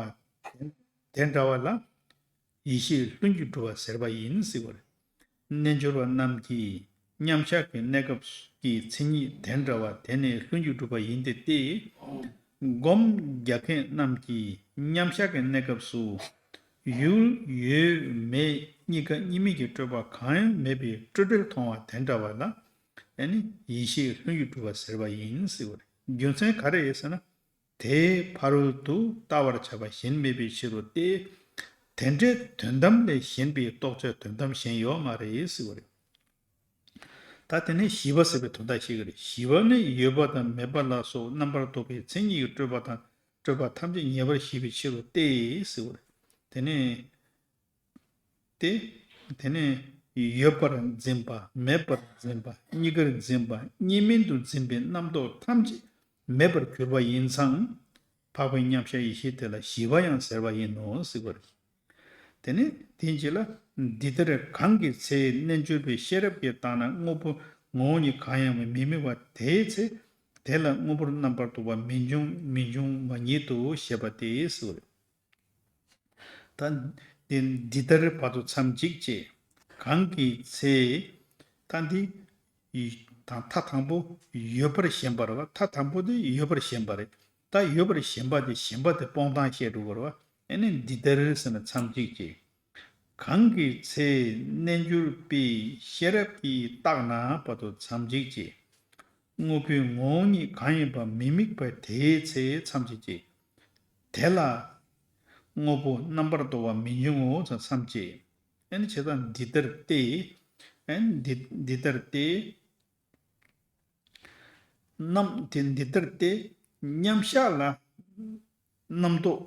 དེ་འདྲ་བ་ལ་ཡེ་ཤེས་ལྷུན་གྱིས་གྲུབ་པ་ཟེར་བ་ཡིན་ཟེར་བ་རེད། རྣལ་འབྱོར་པ་རྣམས་ཀྱིས་མཉམ་བཞག་གི་གནས་སྐབས་ཀྱི་མཚན་ཉིད་དེ་འདྲ་བ་དེ་ནི་ལྷུན་གྱིས་གྲུབ་པ་ཡིན་ཏེ་སྟེ། སྒོམ་རྒྱག་མཁན་རྣམས་ཀྱིས་མཉམ་བཞག་གི་གནས་སྐབས་སུ་ཡུལ་ཡོད་མེད་གཉིས་ཀ་གཉིས་མེད་ཀྱི་སྤྲོས་པ་གང་ཡང་མེད་པའི་སྤྲོས་བྲལ་མཐོང་བ་དེ་འདྲ་བ་ལ། ཨ་ནི་ཡེ་ཤེས་ལྷུན་གྱིས་གྲུབ་པ་ཟེར་བ་ཡིན་ཟེར་བ་རེད། རྒྱུ་མཚན་ག་རེ་ཡིན་ཟེར་ན། དེའི་ཕ་རོལ་ཏུ་ལྟ་བར་བྱ་བ་གཞན་མེད་པའི་ཕྱིར་རོ་སྟེ། དེ་འདྲའི་དོན་དམ་ལས་གཞན་པའི་རྟོགས་བྱ་དོན་དམ་གཞན་ཡོད་མ་རེད་ཟེར་བ་རེད། ད་དེ་ནས་ཞི་བ་ཟེར་བའི་དོན་དག་ཤེས་ཀྱི་རེད། ཞི་བ་ནི་ཡོད་པ་དང་མེད་པ་ལ་སོགས་རྣམ་པར་རྟོག་པའི་མཚན་ཉིད་ཀྱི་སྤྲོས་པ་དང་སྤྲོས་པ་ཐམས་ཅད་ཉེ་བར་ཞི་བའི་ཕྱིར་རོ་སྟེ་ཟེར་བ་རེད། དེ་ནས། ཏེ། དེ་ནས་ཡོད་པར་འཛིན་པ་མེད་པར་འཛིན་པ་གཉིས་ཀར་འཛིན་པ་གཉིས་མིན་དུ་འཛིན་པའི་རྣམ་རྟོག་ཐམས་ཅད་མེད་པར་གྱུར་པ་ཡིན་ཙང་། འཕགས་པའི་མཉམ་གཞག་ཡེ་ཤེས་དེ་ལ་ཞི་བ་ཡང་ཟེར་བ་ཡིན་ནོ་ཟེར་བ་རེད། དེ་ནས་དེའི་རྗེས་ལ། འདི་ལྟར་གང་གི་ཚེ་རྣལ་འབྱོར་པའི་ཤེས་རབ་ཀྱིས་བརྟགས་ན་དངོས་པོ་ངོ་བོ་ཉིད་གང་ཡང་མི་དམིགས་པ་དེའི་ཚེ། དེ་ལ་དངོས་པོར་རྣམ་པར་རྟོག་པ་མི་འབྱུང་མི་འབྱུང་བ་ཉིད་དུ་བཤད་པ་སྟེ་ཟེར་བ་རེད། ད་འདི་འདི་ལྟར་བར་དུ་མཚམས་གཅིག་བཅད། གང་གི་ཚེ། ད་འདི་ཡི་དང་མཐའ་དང་པོ་ཡོད་པར་ཞེན་པ་རེད་བ། མཐའ་དང་པོ་དེ་ཡོད་པར་ཞེན་པ་རེད། ད་ཡོད་པར་ཞེན་པ་དེ་ཞེན་པ་དེ་སྤོང་སྟངས་བཤད་འགྲོ་དགོས་རེད་བ། ཨེ་ནི་འདི་ལྟར་ཟེར་ན་མཚམས་གཅིག་བཅད། གང་གི་ཚེ་རྣལ་འབྱོར་པའི་ཤེས་རབ་ཀྱིས་བརྟགས་ན་བར་དུ་མཚམས་གཅིག་བཅད། དངོས་པོའི་ངོ་བོ་ཉིད་གང་ཡིན་པ་མི་དམིགས་པ་དེའི་ཚེ་མཚམས་གཅིག་བཅད། དེ་ལ་དངོས་པོ་རྣམ་པར་རྟོག་པ་མི་འབྱུང་ངོ་ཚ་མཚམས་བཅད། ཨེ་ནི་བྱས་ཙང་འདི་ལྟར་ཏེ། ཨེ་ནི་འདི་འདི་ལྟར་ཏེ། རྣམ་དེ་འདི་ལྟར་ཏེ། མཉམ་གཞག་ལ་རྣམ་རྟོག་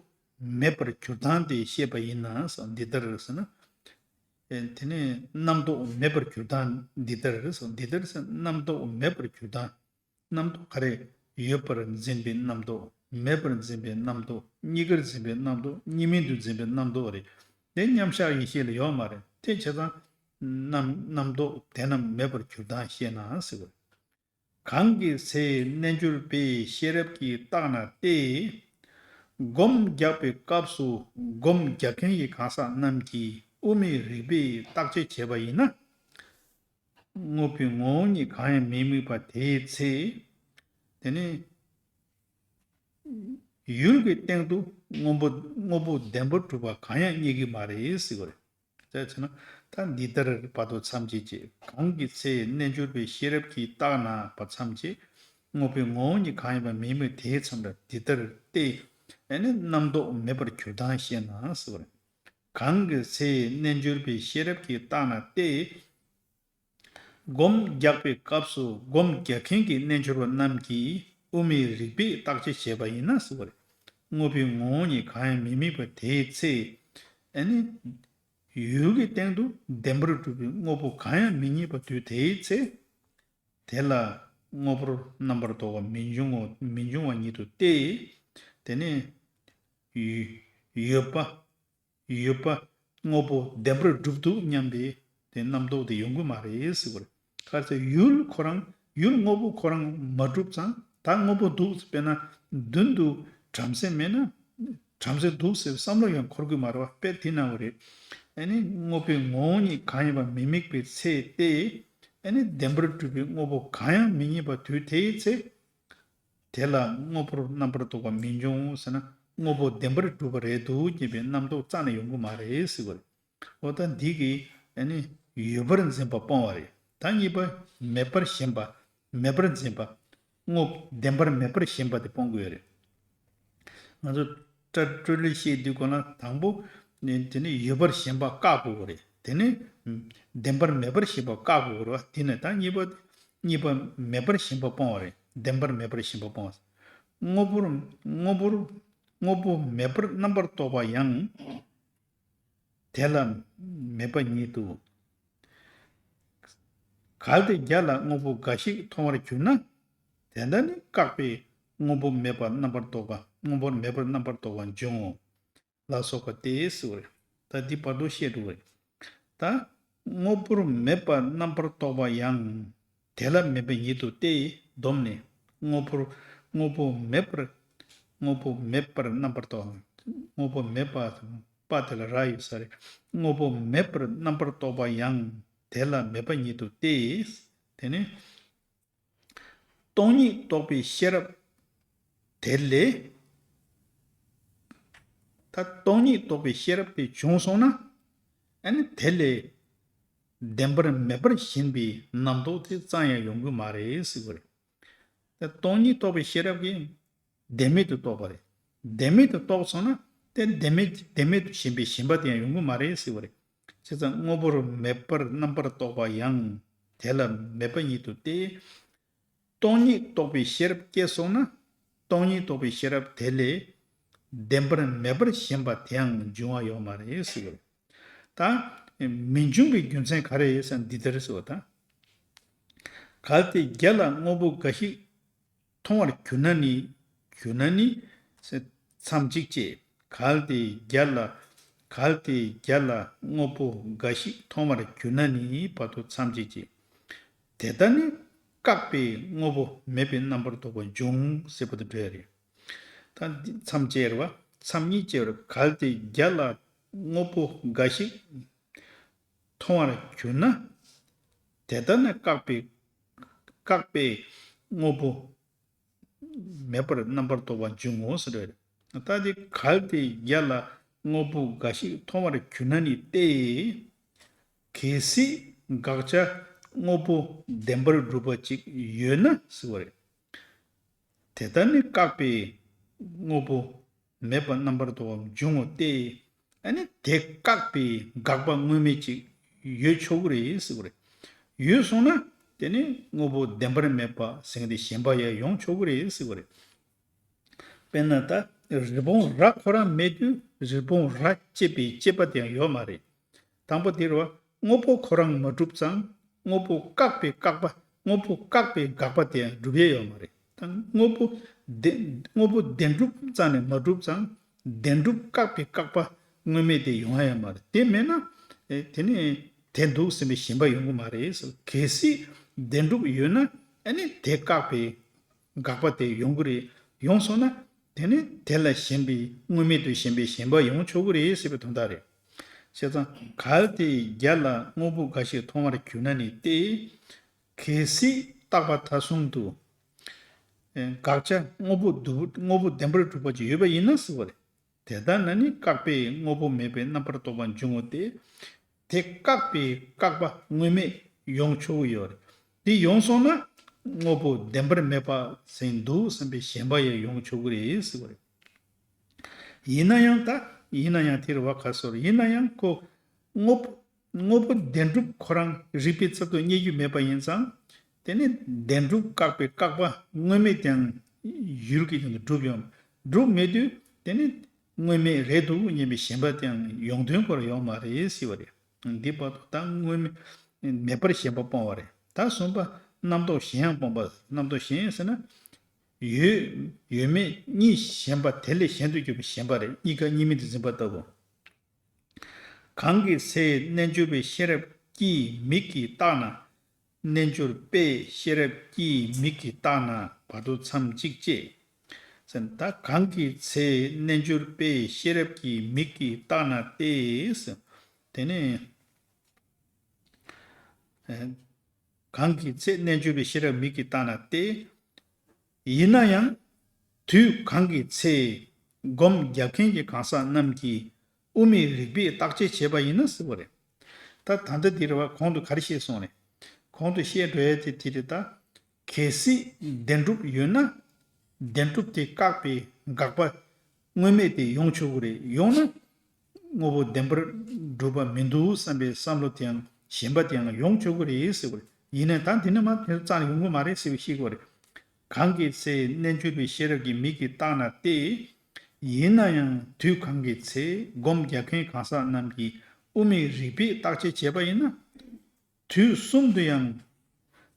མེད་པར་གྱུར་སྟངས་དེ་བཤད་པ་ཡིན་ན་ཟེར། འདི་ལྟར་ཟེར་ན། ཨེ་དེ་ནས་རྣམ་རྟོག་མེད་པར་གྱུར་སྟངས་འདི་ལྟར་ཟེར། འདི་ལྟར་ཟེར་རྣམ་རྟོག་མེད་པར་གྱུར་སྟངས། རྣམ་རྟོག་ག་རེ། ཡོད་པར་འཛིན་པའི་རྣམ་རྟོག་མེད་པར་འཛིན་པའི་རྣམ་རྟོག་གཉིས་ཀར་འཛིན་པའི་རྣམ་རྟོག་གཉིས་མིན་དུ་འཛིན་པའི་རྣམ་རྟོག་རེད། དེ་མཉམ་གཞག་ཡེ་ཤེས་ལ་ཡོད་མ་རེད། དེ་བྱས་ཙང་། རྣམ་རྣམ་རྟོག་དེ་རྣམས་མེད་པར་གྱུར་སྟངས་ཤེས་ན་ཟེར་བ། གང་གི་ཚེ་རྣལ་འབྱོར་པའི་ཤེས་རབ་ཀྱིས་བརྟགས་ན་ཏེ། སྒོམ་རྒྱག་པའི་སྐབས་སུ་སྒོམ་རྒྱག་མཁན་གྱི་གང་ཟག་རྣམས་ཀྱིས་ དབུ་མའི་རིགས་པས་བརྟག་དཔྱད་བྱས་པ་ཡིན་ན། དངོས་པོའི་ངོ་བོ་ཉིད་གང་ཡང་མི་དམིགས་པ་དེའི་ཚེ། དེ་ནི་ཡུལ་གྱི་སྟེང་དུ་དངོས་པོ་དངོས་པོ་བདེན་པར་གྲུབ་པ་གང་ཡང་རྙེད་ཀྱི་མ་རེད་ཟེར་བ་རེད། ཅེས་བྱས་ན། ད་འདི་ལྟར་བར་དོ་མཚམས་བཅད་ཅེས། གང་གི་ཚེ་རྣལ་འབྱོར་པའི་ཤེས་རབ་ཀྱིས་བརྟགས་ན་བར་མཚམས་བཅད། དངོས་པོའི་ངོ་བོ་ཉིད་གང་ཡིན་པ་མི་དམིགས་དེའི་མཚམས་རེད། འདི་ལྟར་ཏེ། ཨ་ནི་རྣམ་རྟོག་མེད་པར་གྱུར་སྟངས་བཤད་ན་ཟེར་བ་རེད། གང་གི་ཚེ་རྣལ་འབྱོར་པའི་ཤེས་རབ་ཀྱིས་བརྟགས་ན་སྟེ། སྒོམ་རྒྱག་པའི་སྐབས་སུ་སྒོམ་རྒྱག་མཁན་གྱི་རྣལ་འབྱོར་པ་རྣམས་ཀྱིས་དབུ་མའི་རིགས་པས་བརྟག་དཔྱད་བྱས་པ་ཡིན་ན་ཟེར་བ་རེད། དངོས་པོའི་ངོ་བོ་ཉིད་གང་ཡང་མི་དམིགས་པ་དེའི་ཚེ། ཨ་ནི། ཡུལ་གྱི་སྟེང་དུ་བདེན་པར་གྲུབ་པའི་དངོས་པོ་གང་ཡང་མི་རྙེད་པ་དུས་དེའི་ཚེ། དེ་ལ་དངོས་པོར་རྣམ་པར་རྟོག་པ་མི་འབྱུང་བ་མི་འབྱུང་བ་ཉིད་དུ་སྟེ། དེ་ནས་ཡོད་པ། ཡོད་པ། དངོས་པོ་བདེན་པར་གྲུབ་འདུག་སྙམ་པའི་དེ་རྣམ་རྟོག་དེ་ཡོང་གི་མ་རེད་ཟེར་བ་རེད། ག་རེ་ཟེར། ཡུལ་ཁོ་རང་ཡུལ་དངོས་པོ་ཁོ་རང་མ་གྲུབ་ཙང་། ད་དངོས་པོ་འདུག་དཔེར་ན་མདུན་དུ་བྲམ་ཟེ་མེད་ན། བྲམ་ཟེ་འདུག་ཟེར་བསམ་བློ་ཡང་འཁོར་གི་མ་རེད་བ། དཔེ་དེ་ན་བ་རེད། ཨ་ནི་དངོས་པོའི་ངོ་བོ་ཉིད་གང་ཡིན་པ་མི་དམིགས་པའི་ཚེ་སྟེ། ཨ་ནི་བདེན་པར་གྲུབ་པའི་དངོས་པོ་གང་ཡང་མི་རྙེད་པ་དུས་དེའི་ཚེ། དེ་ལ་དངོས་པོར་རྣམ་པར་རྟོག་པ་མི་འབྱུང་ཟེར་ན། དངོས་པོ་བདེན་པར་གྲུབ་པ་རེད་འདུག་སྙམ་པའི་རྣམ་རྟོག་རྩ་ནས་ཡོང་གི་མ་རེད་ཟེར་བ་རེད། འོ་ད་འདི་གིས་ཨ་ནི་ཡོད་པར་འཛིན་པ་སྤོང་བ་རེད། ད་གཉིས་པ་མེད་པར་ཞེན་པ། མེད་པར་འཛིན་པ། དངོས་བདེན་པར་མེད་པར་ཞེན་པ་དེ་སྤོང་དགོས་རེད། ང་ཚོ་སྤྲ་སྤྲོས་བྲལ་བཤད་དུས་གོ་ན་དང་པོ་ནི་དེ་ནི་ཡོད་པར་ཞེན་པ་བཀག་དགོས་རེད། དེ་ནི་བདེན་པར་མེད་པར་ཞེན་པ་བཀག་དགོས་རེད་བ། དེ་ནི་ད་གཉིས་པ་གཉིས་པ་མེད་པར་ཞེན་པ་སྤོང་བ་རེད། བདེན་པར་མེད་པར་ཞེན་པ་སྤོང་བ། དངོས་པོར་དངོས་པོར་དངོས་པོ་མེད་པར་རྣམ་པར་རྟོག་པ་ཡང་། དེ་ལ་མེད་པ་ཉིད་དུ། གལ་ཏེ་རྒྱ་ལ་དངོས་པོ་འགའ་ཞིག་མཐོང་བར་གྱུར་ན། དེ་འདྲ་ནི་བཀག་པས་དངོས་པོ་མེད་པར་རྣམ་པར་རྟོག་པ། དངོས་པོར་མེད་པར་རྣམ་པར་རྟོག་པ་འབྱུང་ངོ་། ལ་སོགས་པ་སྟེ་ཟེར་བ་རེད། ད་འདི་བར་དུ་བཤད་འགྲོ་བ་རེད། ད་དངོས་པོར་མེད་པར་རྣམ་པར་རྟོག་པ་ཡང་། དེ་ལ་མེད་པ་ཉིད་དུ་སྟེ། བསྡོམས་ནས་དངོས་པོར་དངོས་པོ་མེད་པར་དངོས་པོ་མེད་པར་རྣམ་པར་རྟོག་དངོས་པོ་མེད་པ། པ་དེ་ལ་ར་ཡོད་ས་རེད། དངོས་པོ་མེད་པར་རྣམ་པར་རྟོག་པ་ཡང་དེ་ལ་མེད་པ་ཉིད་དུ་སྟེ། དེ་ནི་སྟོང་ཉིད་རྟོགས་པའི་ཤེས་རབ་དེ་ལས། ད་སྟོང་ཉིད་རྟོགས་པའི་ཤེས་རབ་དེ་བྱུང་སོང་ན། ཨ་ནི་དེ་ལས་བདེན་པར་མེད་པར་ཞེན་པའི་རྣམ་རྟོག་དེ་རྩ་ཡང་ཡོང་གི་མ་རེད་ཟེར་བ་རེད། ད་སྟོང་ཉིད་རྟོགས་པའི་ཤེས་རབ་ཀྱིས་བདེན་མེད་དུ་རྟོགས་པ་རེད། བདེན་མེད་དུ་རྟོགས་སོང་ན་དེ་བདེན་མེད་བདེན་མེད་དུ་ཞེན་པའི་ཞེན་པ་དེ་ཡང་ཡོང་གི་མ་རེད་ཟེར་བ་རེད། བྱས་ཙང་དངོས་པོར་མེད་པར་རྣམ་པར་རྟོག་པ་ཡང་དེ་ལ་མེད་པ་ཉིད་དུ་སྟེ། སྟོང་ཉིད་རྟོགས་པའི་ཤེས་རབ་སྐྱེས་སོང་ན། སྟོང་ཉིད་རྟོགས་པའི་ཤེས་རབ་དེ་ལས་བདེན་པར་མེད་པར་ཞེན་པ་དེའང་འབྱུང་བ་ཡོད་མ་རེད་ཟེར་བ་རེད། ད་མི་འབྱུང་བའི་རྒྱུ་མཚན་ག་རེ་ཡོད་ཟེར་ན་འདི་ལྟར་ཟེར་བ་དང་། གལ་ཏེ་རྒྱ་ལ་དངོས་པོ་འགའ་ཞིག་མཐོང་བར་གྱུར་ན་ནི། གྱུར་ན་ནི། མཚམས་གཅིག་ཅེས། གལ་ཏེ་རྒྱ་ལ། གལ་ཏེ་རྒྱ་ལ་དངོས་པོ་འགའ་ཞིག་མཐོང་བར་གྱུར་ན་ནི་བར་དུ་མཚམས་གཅིག་ཅེས། དེ་ལྟར་ནི་བཀག་པས་དངོས་པོ་མེད་པའི་རྣམ་པར་རྟོག་པ་འབྱུང་ཟེར་བ་དེ་འགྲོ་ཡ་རེད། ད་འདི་མཚམས་བཅད་རེད་བ། མཚམས་གཉིས་བཅད་རེད། གལ་ཏེ་རྒྱ་ལ་དངོས་པོ་འགའ་ཞིག་མཐོང་བར་གྱུར་ན། དེ་ལྟར་ནི་བཀག་པས། བཀག་པས་དངོས་པོ་མེད་པར་རྣམ་པར་རྟོག་པ་འབྱུང་ངོ་ཟེར་བ་རེད། ད་དེ་གལ་ཏེ་རྒྱ་ལ་དངོས་པོ་འགའ་ཞིག་མཐོང་བར་གྱུར་ན་ནི་སྟེ། གལ་སྲིད་དགག་བྱ་དངོས་པོ་བདེན་པར་གྲུབ་པ་ཅིག་ཡོད་ན་ཟེར་བ་རེད། དེ་ལྟར་ནི་བཀག་པས་དངོས་པོ་མེད་པར་རྣམ་པར་རྟོག་པ་འབྱུང་ངོ་སྟེ། ཨ་ནི་དེ་བཀག་པའི་དགག་པ་དངོས་མེད་ཅིག་ཡོད་ཆོག་གི་རེད་ཟེར་བ་རེད། ཡོད་སོང་ན་དེ་ནི་དངོས་པོ་བདེན་པར་མེད་པ་ཟེར་མཁན་དེ་ཞེན་པ་ཡང་ཡོང་ཆོག་གི་རེད་ཟེར་བ་རེད། དཔེར་ན་ད་རི་བོང་རྭ་ཁོ་རང་མེད་དུས་རི་བོང་རྭ་སྐྱེས་པའི་སྐྱེས་པ་དེ་ཡང་ཡོད་མ་རེད། དང་པོ་དེ་རེད་བ། དངོས་པོ་ཁོ་རང་མ་གྲུབ་ཙང་དངོས་པོ་བཀག་པའི་བཀག་པ། དངོས་པོ་བཀག་པའི་དགག་པ་དེ་ཡང་གྲུབ་ཡས་ཡོད་མ་རེད། ད་དངོས་པོ་བདེན་དངོས་པོ་བདེན་གྲུབ་རྩ་ནས་མ་གྲུབ་ཙང་བདེན་གྲུབ་བཀག་པའི་བཀག་པ་དངོས་མེད་དེ་ཡོང་ཡ་ཡོད་མ་རེད། དེ་མེད་ན་ཨེ་དེ་ནི་དེ་འདུག་ཟེར་བའི་ཞེན་པ་ཡོང་གི་མ་རེད་ཟེར། གལ་སྲིད་བདེན་གྲུབ་ཡོད་ན་ཨ་ནི་དེ་བཀག་པའི་དགག་པ་དེ་ཡོང་གི་རེད། ཡོང་སོང་ན་དེ་ནི་དེ་ལ་ཞེན་པའི་དངོས་མེད་དུ་ཞེན་པའི་ཞེན་པ་ཡོང་ཆོག་གི་རེད་ཟེར་བའི་དོན་དག་རེད། བྱས་ཙང་གལ་ཏེ་བརྒྱ་ལ་དངོས་པོ་འགའ་ཞིག་མཐོང་བར་གྱུར་ན་ནི་སྟེ། གལ་སྲིད་བཏགས་པ་མཐའ་གསུམ་དུ། ཨེ། དགག་བྱ་དངོས་པོ་བསྡུ་དངོས་པོ་བདེན་པར་གྲུབ་པ་ཅིག་ཡོད་པ་ཡིན་ན་ཟེར་བ་རེད། དེ་ལྟར་ན་ནི་བཀག་པས་དངོས་པོ་མེད་པའི་རྣམ་པར་རྟོག་པ་འབྱུང་ངོ་སྟེ། དེ་བཀག་པས་བཀག་པ་དངོས་མེད་ཡོང་ཆོག་གི་ཡོད་རེད། དེ་ཡོང་སོང་ན་དངོས་པོ་བདེན་པར་མེད་པ་ཟིན་འདུག་བསམ་པའི་ཞེན་པ་ཡང་ཡོང་ཆོག་གི་རེད་ཟེར་བ་རེད། ཡིན་ན་ཡང་ད་ཡིན་ན་ཡང་དེ་རེད་བ། ཁ་སོར་ཡིན་ན་ཡང་ཁོ་དངོས་པོ་དངོས་པོ་བདེན་གྲུབ་ཁོ་རང་རིགས་པའི་ཚབ་ཏུ་རྙེད་རྒྱུ་མེད་པ་ཡིན་ཙང་། དེ་ནི་བདེན་གྲུབ་བཀག་པའི་བཀག་པ་དངོས་མེད་དེའང་ཡུལ་གྱི་སྟེང་དུ་གྲུབ་ཡོང་། གྲུབ་མེད་དུས་དེ་ནི་དངོས་མེད་རེད་འདུག་སྙམ་པའི་ཞེན་པ་དེའང་ཡོང་དོན་ཁོ་རང་ཡོང་མ་རེད་ཟེར་བ་རེད། འདི་བར་དུ་ད་དངོས་མེད་མེད་པར་ཞེན་པ་སྤོང་བ་རེད། ད་གསུམ་པ་རྣམ་རྟོག་གཞན་ཡང་སྤོང་བ། རྣམ་རྟོག་གཞན་ཟེར་ན། ཡོད་ཡོད་མེད་གཉིས་ཞེན་པ་དེ་ལས་གཞན་དུ་གྱུར་པའི་ཞེན་པ་རེད། གཉིས་ཀ་གཉིས་མེད་དུ་འཛིན་པ་ལྟ་བུ། གང་གི་ཚེ་རྣལ་འབྱོར་པའི་ཤེས་རབ་ཀྱིས་མིག་གིས་བལྟས་ན། རྣལ་འབྱོར་པས་ཤེས་རབ་ཀྱིས་མིག་གིས་བལྟས་ན་བར་དོ་མཚམས་གཅིག་ཅེས། ཟེར་ན་ད་གང་གི་ཚེ་རྣལ་འབྱོར་པས་ཤེས་རབ་ཀྱིས་མིག་གིས་བལྟས་ན་སྟེ། དེ་ནས། གང་གི་ཚེ་རྣལ་འབྱོར་པའི་ཤེས་རབ་མིག་གིས་བལྟས་ན་སྟེ། ཡིན་ན་ཡང་དུས་གང་གི་ཚེ་སྒོམ་རྒྱབ་མཁན་གྱི་གང་ཟག་རྣམས་ཀྱིས་དབུ་མའི་རིགས་པས་བརྟག་དཔྱད་བྱས་པ་ཡིན་ན་ཟེར་བ་རེད། ད་ད་ལྟ་འདི་རེད་བ། གོང་དུ་ག་རེ་བཤད་སོང་རེད། གོང་དུ་བཤད་འགྲོ་ཡ་དེ་དེ་རེད་ད། གལ་སྲིད་བདེན་གྲུབ་ཡོད་ན། བདེན་གྲུབ་དེ་བཀག་པའི་དགག་པ་དངོས་མེད་དེ་ཡོང་ཆོག་གི་རེད། ཡོང་ན། དངོས་པོ་བདེན་པར་གྲུབ་པ་མི་འདུག་བསམ་པའི་བསམ་བློ་དེའང་ཞེན་པ་དེའང་ཡོང་ཆོག་གི་རེད་ཟེར་བ་རེད། ཡིན་ནའི་ད་འདི་ནས་མ་དེ་རྩ་ནས་ཡོང་གི་མ་རེད་ཟེར་བའི་ཤེས་དགོས་རེད། གང་གི་ཚེ་རྣལ་འབྱོར་པའི་ཤེས་རབ་ཀྱིས་མིག་གིས་བལྟས་ན་སྟེ། ཡིན་ན་ཡང་དུས་གང་གི་ཚེ་སྒོམ་རྒྱག་མཁན་གང་ཟག་རྣམས་ཀྱིས་དབུ་མའི་རིགས་པས་བརྟག་དཔྱད་བྱས་པ་ཡིན་ན། དུས་གསུམ་དུ་ཡང་།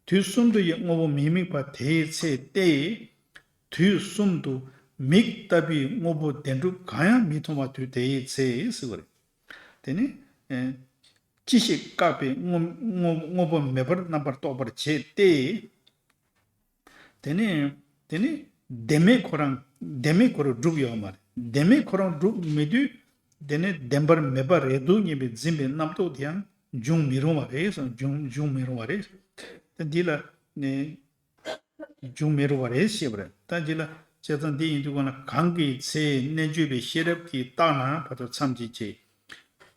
དུས་གསུམ་དུ་ཡང་དངོས་པོ་མི་དམིགས་པ་དེའི་ཚེ་སྟེ། དུས་གསུམ་དུ་མིག་ལྟ་བུའི་དངོས་པོ་བདེན་གྲུབ་གང་ཡང་མི་མཐོང་བ་དུས་དེའི་ཚེ་ཟེར་བ་རེད། དེ་ནི། ཨེ། ཅི་ཞིག་བཀག་པས་དངོས་དངོས་དངོས་པོ་མེད་པར་རྣམ་པར་རྟོག་པར་བྱེད་དེ། དེ་ནི། དེ་ནི་བདེན་མེད་ཁོ་རང་བདེན་མེད་ཁོ་རང་གྲུབ་ཡོད་མ་རེད། བདེན་མེད་ཁོ་རང་གྲུབ་མེད་དུས། དེ་ནི་བདེན་པར་མེད་པ་རེད་འདུག་སྙམ་པའི་འཛིན་པའི་རྣམ་རྟོག་དེའང་འབྱུང་མི་རུང་བ་རེད་གསུངས། འབྱུང་འབྱུང་མི་རུང་བ་རེད། ད་འདི་ལ་ནི་འབྱུང་མི་རུང་བ་རེད་ཞེས་པ་རེད། ད་འདི་ལ་བྱས་ཙང་འདི་ཡིན་དུས་གང་ན་གང་གི་ཚེ་རྣལ་འབྱོར་པའི་ཤེས་རབ་ཀྱིས་བརྟགས་ན་བར་དུ་མཚམས་ཀྱིས་བཅད།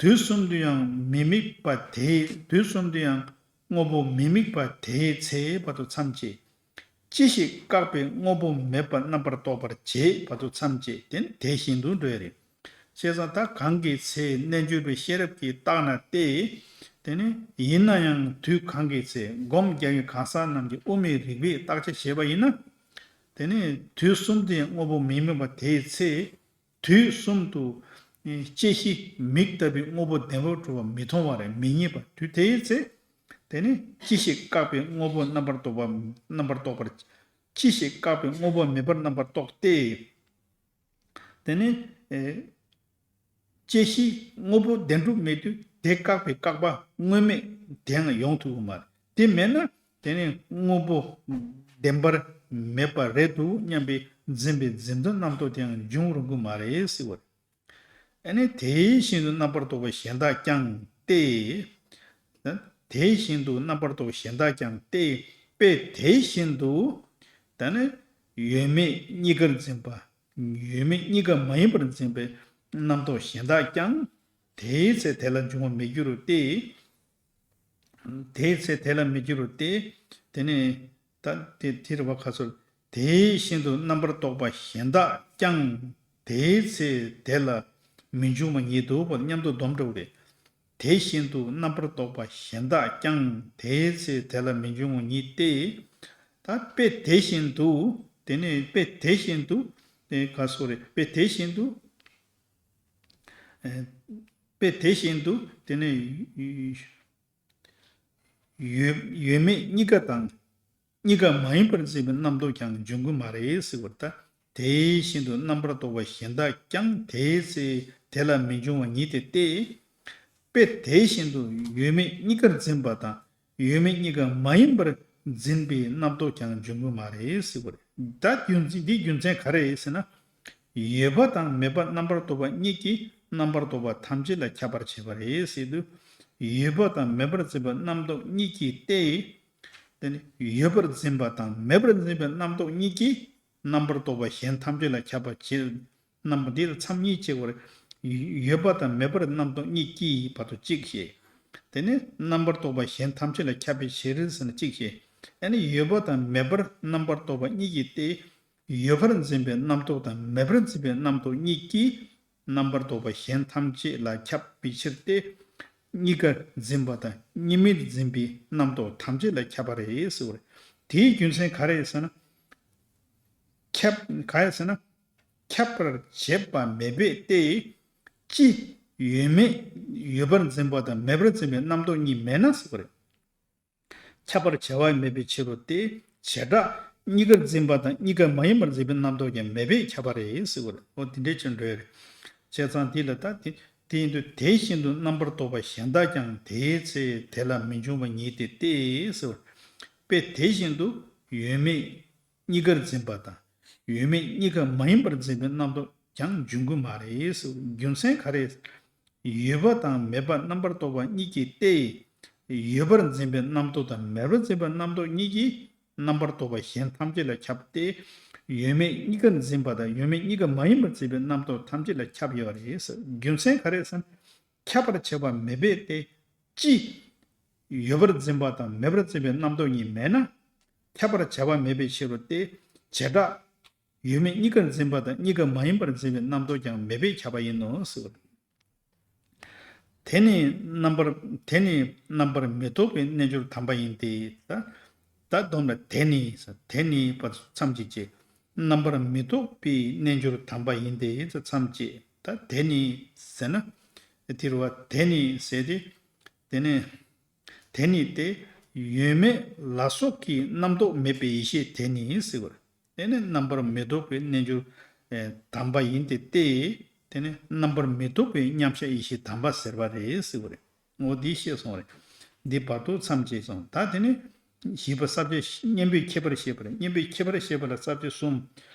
དུས་གསུམ་དུ་ཡང་མི་དམིགས་པ་དེའི་དུས་གསུམ་དུ་ཡང་དངོས་པོ་མི་དམིགས་པ་དེའི་ཚེ་བར་དུ་མཚམས་བཅད། ཅི་ཞིག་བཀག་པའི་དངོས་པོ་མེད་པ་རྣམ་པར་རྟོག་པར་བྱེད་བར་དུ་མཚམས་བཅད་དེ་ནི་དེ་བཞིན་དུ་འགྲོ་ཡ་རེད། བྱས་ཙང་ད་གང་གི་ཚེ་རྣལ་འབྱོར་པའི་ཤེས་རབ་ཀྱིས་བརྟགས་ན་སྟེ། དེ་ནི་ཡིན་ན་ཡང་དུས་གང་གི་ཚེ་སྒོམ་རྒྱག་མཁན་གང་ཟག་རྣམས་ཀྱིས་དབུ་མའི་རིགས་པས་བརྟག་དཔྱད་བྱས་པ་ཡིན་ན། དེ་ནི་དུས་གསུམ་དུ་ཡང་དངོས་པོ་མི་དམིགས་པ་དེའི་ཚེ། དུས་གསུམ་དུ། ཨེ། དཔྱད་གཞི་མིག་ལྟ་བུའི་དངོས་པོ་བདེན་པར་གྲུབ་པ་མི་མཐོང་བ་རེད། མི་རྙེད་པ་དུས་དེའི་ཚེ། དེ་ནི་ཅི་ཞིག་བཀག་པའི་དངོས་པོ་རྣམ་པར་རྟོག་པ་རྣམ་པར་རྟོག་པར། ཅི་ཞིག་བཀག་པའི་དངོས་པོ་མེད་པར་རྣམ་པར་རྟོག་སྟེ། དེ་ནི། ཨེ། དཔྱད་གཞི་དངོས་པོ་བདེན་གྲུབ་མེད་དུས་དེ་བཀག་པའི་བཀག་པ་དངོས་མེད་དེའང་ཡོང་ཐུབ་ཀྱི་མ་རེད། དེ་མེད་ན་དེ་ནི་དངོས་པོ་བདེན་པར་མེད་པ་རེད་འདུག་སྙམ་པའི་འཛིན་པའི་འཛིན་སྟངས་རྣམ་རྟོག་དེའང་འབྱུང་རུང་གི་མ་རེད་ཟེར་བ་རེད། ཨ་ནི་དེ་བཞིན་དུ་རྣམ་པར་རྟོག་པ་གཞན་དག་ཀྱང་སྟེ། དེ་བཞིན་དུ་རྣམ་པར་རྟོག་པ་གཞན་དག་ཀྱང་སྟེ། དཔེ་དེ་བཞིན་དུ། ད་ནི་ཡོད་མེད་གཉིས་ཀར་འཛིན་པ། ཡོད་མེད་གཉིས་ཀ་མ་ཡིན་པར་འཛིན་པའི་རྣམ་རྟོག་གཞན་དག་ཀྱང་། དེའི་ཚེ་དེ་ལ་འབྱུང་བར་མི་འགྱུར་རོ་སྟེ། དེའི་ཚེ་དེ་ལ་མི་འགྱུར་རོ་སྟེ། དེ་ནི། ད་དེ་དེ་རེད་བ། ཁ་སོར། དེ་བཞིན་དུ་རྣམ་པར་རྟོག་པ་གཞན་དག་ཀྱང་དེའི་ཚེ་དེ་ལ་མི་འབྱུང་བ་ཉིད་དོ། བར་མཉམ་དུ་སྡོམ་འགྲོ་བ་རེད། དེ་བཞིན་དུ་རྣམ་པར་རྟོག་པ་གཞན་དག་ཀྱང་དེའི་ཚེ་དེ་ལ་མི་འབྱུང་བ་ཉིད་དེ། ད་དཔེ་དེ་བཞིན་དུ། དེ་ནི་དཔེ་དེ་བཞིན་དུ། དེ་ག་སོ་རེད། དཔེ་དེ་བཞིན་དུ། ཨེ། དཔེ་དེ་བཞིན་དུ་དེ་ནི་ཡོད་ཡོད་མེད་གཉིས་ཀ་དང་། གཉིས་ཀ་མ་ཡིན་པར་འཛིན་པའི་རྣམ་རྟོག་ཀྱང་འབྱུང་གི་མ་རེད་ཟེར་བར་ཐལ། དེ་བཞིན་དུ་རྣམ་པར་རྟོག་པ་གཞན་དག་ཀྱང་དེའི་ཚེ་དེ་ལ་མི་འབྱུང་བ་ཉིད་དེ་སྟེ། དཔེ་དེ་བཞིན་དུ་ཡོད་མེད་གཉིས་ཀར་འཛིན་པ་དང་ཡོད་མེད་གཉིས་ཀ་མ་ཡིན་པར་འཛིན་པའི་རྣམ་རྟོག་ཀྱང་འབྱུང་གི་མ་རེད་ཟེར་བ་རེད། ད་རྒྱུ་མཚན་འདིའི་རྒྱུ་མཚན་ག་རེ་རེད་ཟེར་ན། ཡོད་པ་དང་མེད་པ་རྣམ་པར་རྟོག་པ་གཉིས་ཀྱིས་ རྣམ་པར་རྟོག་པ་ཐམས་ཅད་ལ་ཁྱབ་པར་བྱེད་པ་རེད་ཟེར་དུས། ཡོད་པ་དང་མེད་པར་འཛིན་པའི་རྣམ་རྟོག་གཉིས་ཀྱིས་ཏེ། དེ་ནི་ཡོད་པར་འཛིན་པ་དང་མེད་པར་འཛིན་པའི་རྣམ་རྟོག་གཉིས་ཀྱིས་རྣམ་པར་རྟོག་པ་གཞན་ཐམས་ཅད་ལ་ཁྱབ་པར་བྱེད། རྣམ་པ་འདི་ལ་མཚམས་གཉིས་ཕྱེ་བར། ཡོད་པ་དང་མེད་པར་རྣམ་རྟོག་གཉིས་ཀྱིས་བར་དུ་གཅིག་བྱས། དེ་ནས་རྣམ་པར་རྟོག་པ་གཞན་ཐམས་ཅད་ལ་ཁྱབ་པའི་ཕྱིར་ཟེར་ན་གཅིག་བྱས། ཨ་ནི་ཡོད་པ་དང་མེད་པར་རྣམ་པར་རྟོག་པ་གཉིས་ཀྱིས་ཏེ། ཡོད་པར་འཛིན་པའི་རྣམ་རྟོག་དང་མེད་པར་འཛིན་པའི་རྣམ་རྟོག་གཉིས་ཀྱིས་རྣམ་པར་རྟོག་པ་གཞན་ཐམས་ཅད་ལ་ཁྱབ་པའི་ཕྱིར་ཏེ། གཉིས་ཀར་འཛིན་པ་དང་གཉིས་མེད་འཛིན་པའི་རྣམ་རྟོག་ཐམས་ཅད་ལ་ཁྱབ་པ་རེད་ཟེར་བ་རེད། དེའི་རྒྱུ་མཚན་ག་རེ་ཟེར་ན། ཁྱབ་ག་རེ་ཟེར་ན། ཁྱབ་པར་བྱེད་པ་མེད་པས་ཏེ། ཅི། ཡོད་མེད། ཡོད་པར་འཛིན་པ་དང་མེད་པར་འཛིན་པའི་རྣམ་རྟོག་གཉིས་མེད་ན་ཟེར་བ་རེད། ཁྱབ་པར་བྱ་བ་མེད་པའི་ཕྱིར་རོ་སྟེ། བྱེ་བྲག་གཉིས་ཀར་འཛིན་པ་དང་གཉིས་ཀ་མ་ཡིན་པར་འཛིན་པའི་རྣམ་རྟོག་ཀྱང་མེད་པས་ཁྱབ་པ་རེད་ཟེར་བ་རེད། འོ་དེ་འདྲའི་ཕྱིར་འགྲོ་ཡ་རེད། བྱས་ཙང་འདི་ལ་ད་དེ་དེ་ཡིན་དུས་དེ་བཞིན་དུ་རྣམ་པར་རྟོག་པ་གཞན་དག་ཀྱང་དེའི་ཚེ་དེ་ལ་མི་འབྱུང་བ་ཉིད་དེ་སྟེ་ཟེར་བ། དཔེ་དེ་བཞིན་དུ་ཡོད་མེད་གཉིས་ཀར་འཛིན་པ་དང་ཡོད་མེད་གཉིས་ཀ་མ་ཡིན་པར་འཛིན་པའི་རྣམ་རྟོག་ཀྱང་འབྱུང་གི་མ་རེད་ཟེར་བ། རྒྱུ་མཚན་ག་རེ། ཡོད་པ་དང་མེད་པ་རྣམ་པར་རྟོག་པ་གཉིས་ཀྱིས་ཏེ། ཡོད་པར་འཛིན་པའི་རྣམ་རྟོག་དང་མེད་པར་འཛིན་པའི་རྣམ་རྟོག་གཉིས་ཀྱིས་རྣམ་པར་རྟོག་པ་གཞན་ཐམས་ཅད་ལ་ཁྱབ་སྟེ། ཡོད་མེད་གཉིས་ཀར་འཛིན་པ་དང་ཡོད་མེད་གཉིས་ཀ་མ་ཡིན་པར་འཛིན་པའི་རྣམ་རྟོག་ཐམས་ཅད་ལ་ཁྱབ་ཡོད་རེད་ཟེར། རྒྱུ་མཚན་ག་རེ་ཟེར་ན། ཁྱབ་པར་བྱེད་པ་མེད་པས་ཏེ། ཅི། ཡོད་པར་འཛིན་པ་དང་མེད་པར་འཛིན་པའི་རྣམ་རྟོག་གཉིས་མེད་ན། ཁྱབ་པར་བྱ་བ་མེད་པའི་ཕྱིར་རོ་སྟེ། བྱེ་བྲག་ཡོད་མེད་གཉིས་ཀར་འཛིན་པ་དང་གཉིས་ཀ་མ་ཡིན་པར་འཛིན་པའི་རྣམ་རྟོག་ཀྱང་མེད་པས་ཁྱབ་པ་ཡིན་ནོ་ཟེར་བ། དེ་ནི་རྣམ་པར་དེ་ནི་རྣམ་པར་མི་རྟོག་པའི་རྣལ་འབྱོར་དམ་པ་ཡིན་ཏེ། ད་ད་སྡོམ་ལ་དེ་ནི་དེ་ནི་པ་མཚམས་གཅིག་བཅད། རྣམ་པར་མི་རྟོག་པའི་རྣལ་འབྱོར་དམ་པ་ཡིན་ཏེ་མཚམས་བཅད། ད་དེ་ནི་ཟེར་ན། དེ་རུ་བ་དེ་ནི་ཟེར་ཏེ། དེ་ནི། དེ་ནི་སྟེ། ཡོད་མེད་ལ་སོགས་ཀྱི་རྣམ་རྟོག་མེད་པའི་ཡེ་ཤེས་དེ་ནི་ཟེར་བ། དེ་ནི་རྣམ་པར་མི་རྟོག་པའི་རྣལ་འབྱོར་དམ་པ་ཡིན་ཏེ་སྟེ། དེ་ནི་རྣམ་པར་མི་རྟོག་པའི་མཉམ་གཞག་ཡེ་ཤེས་དམ་པ་ཟེར་བ་རེད་ཟེར་བ་རེད། འོ་འདི་ཤེས་སོང་རེད། འདི་བར་དུ་མཚམས་བཅད་སོང་། ད་དེ་ནི་བཞི་པ་ས་བཅད་གཉེན་པོའི་ཁྱད་པར་བཤད་པ་རེད། གཉེན་པོའི་ཁྱད་པར་བཤད་པ་ལ་ས་བཅད་གསུམ།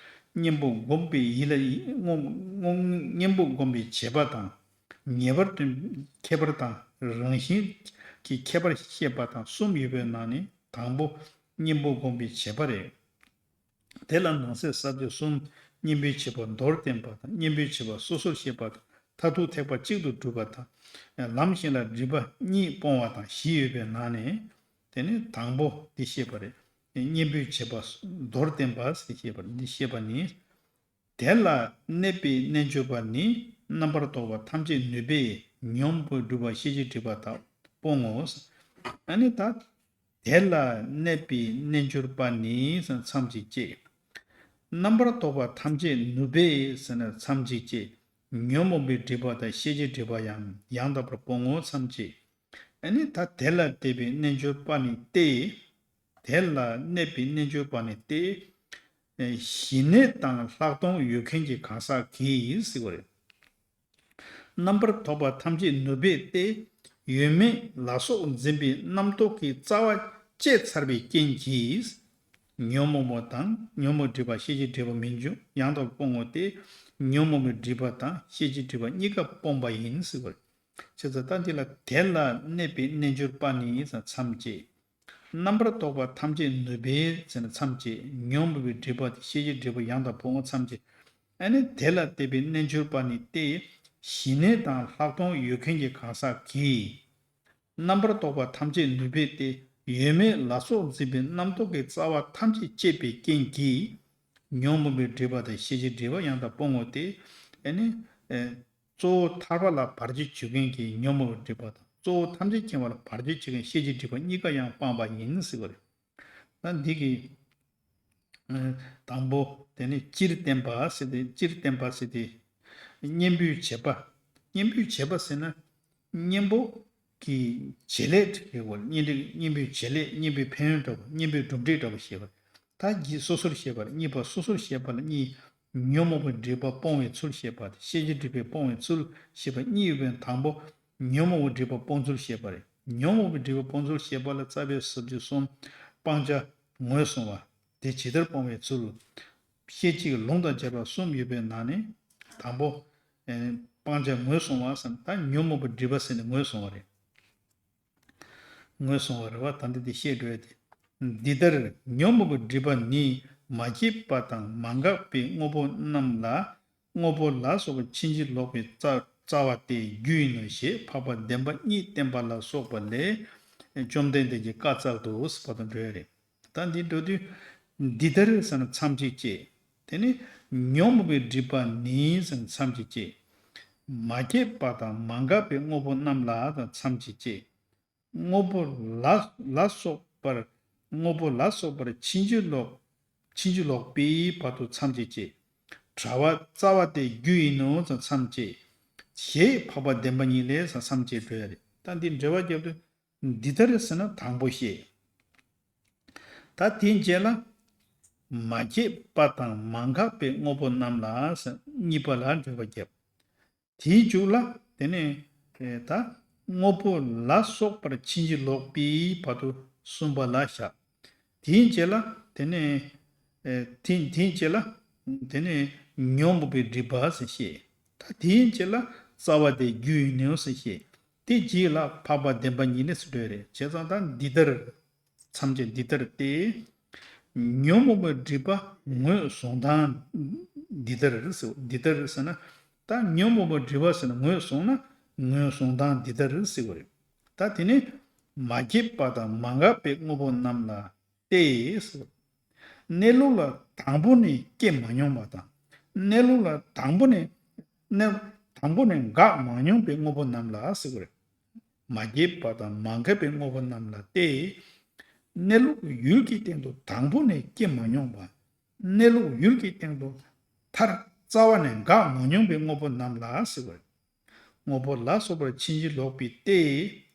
གཉེན་པོ་བསྒོམས་པའི་ཡིད་ལ་ཡིད་བསྔོ་བསྔོ་གཉེན་པོ་བསྒོམས་པའི་བྱེད་པ་དང་། ངེས་པར་དུ་ཁྱད་པར་དང་རང་བཞིན་གྱི་ཁྱད་པར་བཤད་པ་དང་གསུམ་ཡོད་པའི་ནང་ནས་དང་པོ་གཉེན་པོ་བསྒོམས་པའི་བྱེད་པ་རེད། དེ་ལ་ནང་གསེས་ས་བཅད་གསུམ། གཉེན་པོའི་བྱེད་པ་མདོར་བསྟན་པ་དང་གཉེན་པོའི་བྱེད་པ་སོ་སོར་བཤད་པ་དང་མཐར་ཐུག་ཐེག་པ་གཅིག་ཏུ་སྒྲུབ་པ་དང་། ལམ་གཞན་ལ་སྒྲིབ་པ་གཉིས་སྤོང་བ་དང་བཞི་ཡོད་པའི་ནང་ནས། དེ་ནི་དང་པོ་འདི་བཤད་པ་རེད། གཉེན་པོའི་བྱེད་པ་མདོར་བསྟན་པ་ཞེས་བཤད་པ་འདི་བཤད་པ་ནི། དེ་ལ་གནས་པའི་རྣལ་འབྱོར་པ་ནི་རྣམ་པར་རྟོག་པ་ཐམས་ཅད་ནུབ་པས་ཉོན་མོངས་པའི་སྒྲིབ་པ་ཤེས་བྱའི་སྒྲིབ་པ་དག་སྤོང་ངོ་། ཨ་ནི་ད། དེ་ལ་གནས་པའི་རྣལ་འབྱོར་པ་ནི་མཚམས་ཀྱིས་བཅད། རྣམ་པར་རྟོག་པ་ཐམས་ཅད་ནུབ་པས་ཟེར་ན་མཚམས་ཀྱིས་བཅད། ཉོན་མོངས་པའི་སྒྲིབ་པ་དང་ཤེས་བྱའི་སྒྲིབ་པ་ཡང་ཡང་དག་པར་སྤོང་ངོ་མཚམས་བཅད། ཨ་ནི་ད་དེ་ལ་གནས་པའི་རྣལ་འབྱོར་པ་ནི་སྟེ། དེ་ལ་གནས་པའི་རྣལ་འབྱོར་པ་ནི་སྟེ། ཞི་གནས་དང་ལྷག་མཐོང་ཡོད་མཁན་གྱི་གང་ཟག་གིས་ཟེར་བ་རེད། རྣམ་པར་རྟོག་པ་ཐམས་ཅད་ནུབ་པས་ཏེ། ཡོད་མེད་ལ་སོགས་འཛིན་པའི་རྣམ་རྟོག་གི་རྩ་བ་བཅད་ཚར་བའི་རྐྱེན་གྱིས། ཉོན་མོངས་པ་དང་ཉོན་མོངས་སྒྲིབ་པ་ཤེས་བྱའི་སྒྲིབ་པ་མི་འབྱུང་ཡང་དག་སྤོང་ངོ་སྟེ། ཉོན་མོངས་པའི་སྒྲིབ་པ་དང་ཤེས་བྱའི་སྒྲིབ་པ་གཉིས་ཀ་སྤོང་བ་ཡིན་ཟེར་བ་རེད། བྱས་ཙང་ད་འདི་ལ་དེ་ལ་གནས་པའི་རྣལ་འབྱོར་པ་ནི་མཚམས་བཅད། རྣམ་པར་རྟོག་པ་ཐམས་ཅད་ནུབ་པས་ཟེར་ན་མཚམས་བཅད། ཉོན་མོངས་པའི་སྒྲིབ་པ་དེ་ཤེས་བྱའི་སྒྲིབ་པ་ཡང་དག་སྤོང་ངོ་མཚམས་བཅད། ཨ་ནི་དེ་ལ་གནས་པའི་རྣལ་འབྱོར་པ་ནི་སྟེ། ཞི་གནས་དང་ལྷག་མཐོང་ཡོད་མཁན་གྱི་གང་ཟག་གིས། རྣམ་པར་རྟོག་པ་ཐམས་ཅད་ནུབ་པས་ཏེ། ཡོད་མེད་ལ་སོགས་འཛིན་པའི་རྣམ་རྟོག་གི་རྩ་བ་ཐམས་ཅད་བཅད་པའི་རྐྱེན་གྱིས། ཉོན་མོངས་པའི་སྒྲིབ་པ་དང་ཤེས་བྱའི་སྒྲིབ་པ་ཡང་དག་སྤོང་ངོ་སྟེ། ཨ་ནི། གཙོ་བོ་ཐར་པ་ལ་བར་ཆད་བྱེད་མཁན་གྱི་ཉོན་མོངས་པའི་སྒྲིབ་པ་དང་གཙོ་བོ་ཐམས་ཅད་མཁྱེན་པ་ལ་བར་ཆད་བྱེད་མཁན་ཤེས་བྱའི་སྒྲིབ་པ་གཉིས་ཀ་ཡང་སྤངས་པ་ཡིན་ཟེར་བ་རེད། ད་འདི་གི་དང་པོ་དེ་ནི་སྤྱིར་བསྟན་པ་ཟེར་ཏེ། སྤྱིར་བསྟན་པ་ཟེར་ཏེ། གཉེན་པོའི་བྱེད་པ། གཉེན་པོའི་བྱེད་པ་ཟེར་ན། གཉེན་པོ་གི་བྱེད་ལས་ཀྱི་སྐོར། གཉེན་སྒྲིག་གཉེན་པོའི་བྱེད་ལས། གཉེན་པོའི་གྲུབ་འབྲས་ལྟ་བུ་ཞེས་པ། ད་གཅིག་སོ་སོར་བཤད་པ་རེད། གཉིས་པ་སོ་སོར་བཤད་པ་ལ་གཉིས། ཉོན་མོངས་པའི་སྒྲིབ་པ་སྤོང་བའི་ཚུལ་བཤད་པ་དང་ཤེས་བྱའི་སྒྲིབ་པ་སྤོང་བའི་ཚུལ་ཞེས་པ་གཉིས་ཡོད་པའི་དང་པོ། ཉོན་མོངས་པའི་སྒྲིབ་པ་སྤོང་ཚུལ་བཤད་པ་རེད། ཉོན་མོངས་པའི་སྒྲིབ་པ་སྤོང་ཚུལ་བཤད་པ་ལ་རྩ་བའི་ཟབ་ཆོས་གསུམ། སྤང་བྱ་ངོས་བཟུང་བ། དེ་ཇི་ལྟར་སྤོང་བའི་ཚུལ། ཤེས་བྱེད་ཀྱི་ལུང་དང་སྦྱར་བ་གསུམ་ཡོད་པའི་ནང་ནས། དང་པོ། སྤང་བྱ་ངོས་བཟུང་བ་ཟེར་ན་ད་ཉོན་མོངས་པའི་སྒྲིབ་པ་ཟེར་ནས་ངོས་བཟུང་བ་རེད། ངོས་བཟུང་བ་རེད་བ། ད་འདི་དེ་བཤད་འགྲོ་ཡ་དེ། འདི་ལྟར་ཉོན་མོངས་པའི་སྒྲིབ་པ་ནི་མ་སྐྱེས་པ་དང་མ་འགགས་པའི་དངོས་པོ་རྣམས་ལ། དངོས་པོ་ལ་སོགས་པ་ཕྱིན་ཅི་ལོག་པའི་རྩ་རྩ་བ་སྟེ་རྒྱུ་ཡིན་ནོ་ཞེས་འཕགས་པ་བདེན་པ་གཉིས་བསྟན་པ་ལ་སོགས་པ་ལས། བཅོམ་ལྡན་འདས་ཀྱིས་བཀའ་སྩལ་ཏོ་ཟེར་བ་དང་འགྲོ་ཡ་རེད། ད་འདི་འགྲོ་དུས། འདི་ལྟར་ཟེར་ན་མཚམས་གཅིག་བཅད། དེ་ནས་ཉོན་མོངས་པའི་སྒྲིབ་པ་ནི་ཟེར་ན་མཚམས་གཅིག་བཅད། མ་སྐྱེས་པ་དང་མ་འགགས་པའི་དངོས་པོ་རྣམས་ལ་དང་མཚམས་གཅིག་བཅད། དངོས་པོ་ལ་ལ་སོགས་པར། དངོས་པོ་ལ་སོགས་པར་ཕྱིན་ཅི་ལོག་ཕྱིན་ཅི་ལོག་པའི་བར་དུ་མཚམས་གཅིག་བཅད། བྱ་བ་རྩ་བ་སྟེ་རྒྱུ་ཡིན་ནོ་ཟེར་མཚམས་བཅད། ཞེས་འཕགས་པ་བདེན་པ་གཉིས་ལས་ཟེར་མཚམས་བཅད་འགྲོ་ཡ་རེད། ད་འདི་འགྲེལ་པ་བརྒྱབ་དུས། འདི་ལྟར་ཟེར་ན་དང་པོ་བཤད། ད་དེའི་རྗེས་ལ། མ་སྐྱེས་པ་དང་མ་འགགས་པའི་དངོས་པོ་རྣམས་ལ་ཟེར་གཉིས་པ་ལ་འགྲེལ་པ་བརྒྱབ། དེའི་མཇུག་ལ་དེ་ནས་ད་དངོས་པོ་ལ་སོགས་པར་ཕྱིན་ཅི་ལོག་པའི་བར་དུ་གསུམ་པ་ལ་བཞག། དེའི་རྗེས་ལ་དེ་ནས་དེ་དེའི་རྗེས་ལ་དེ་ནས་ཉོན་མོངས་པའི་སྒྲིབ་པ་ཟེར་བཤད། ད་དེའི་རྗེས་ལ་རྩ་བ་སྟེ་རྒྱུ་ཡིན་ནོ་ཟེར་བཤད། དེ་རྗེས་ལ་འཕགས་པ་བདེན་པ་གཉིས་ལས་སུ་འགྲོ་ཡ་རེད། བྱས་ཙང་ད་འདི་ལྟར། མཚམས་བཅད་འདི་ལྟར་ཏེ། ཉོན་མོངས་པའི་སྒྲིབ་པ་ངོས་བཟུང་སྟངས་འདི་ལྟར་ཟེར། འདི་ལྟར་ཟེར་ན། ད་ཉོན་མོངས་པའི་སྒྲིབ་པ་ཟེར་ན་ངོས་བཟུང་ན་ངོས་བཟུང་སྟངས་འདི་ལྟར་ཟེར་བ་རེད། ད་དེ་ནི་མ་སྐྱེས་པ་དང་མ་འགགས་པའི་དངོས་པོ་རྣམས་ལ་ཏེ་ཟེར། གནས་ལུགས་ལ་དང་པོ་ནས་སྐྱེ་མ་མྱོང་བ་དང་། གནས་ལུགས་ལ་དང་པོ་ནས་གནས་དང་པོ་ནས་འགག་མ་མྱོང་པའི་དངོས་པོ་རྣམས་ལ་ཟེར་བ་རེད། མ་སྐྱེས་པ་དང་མ་འགགས་པའི་དངོས་པོ་རྣམས་ལ་སྟེ། གནས་ལུགས་ཡུལ་གྱི་སྟེང་དུ་དང་པོ་ནས་སྐྱེ་མ་མྱོང་བ། གནས་ལུགས་ཡུལ་གྱི་སྟེང་དུ་མཐར་རྩ་བ་ནས་འགག་མ་མྱོང་པའི་དངོས་པོ་རྣམས་ལ་ཟེར་བ། དངོས་པོ་ལ་སོགས་པར་ཕྱིན་ཅི་ལོག་པའི་སྟེ།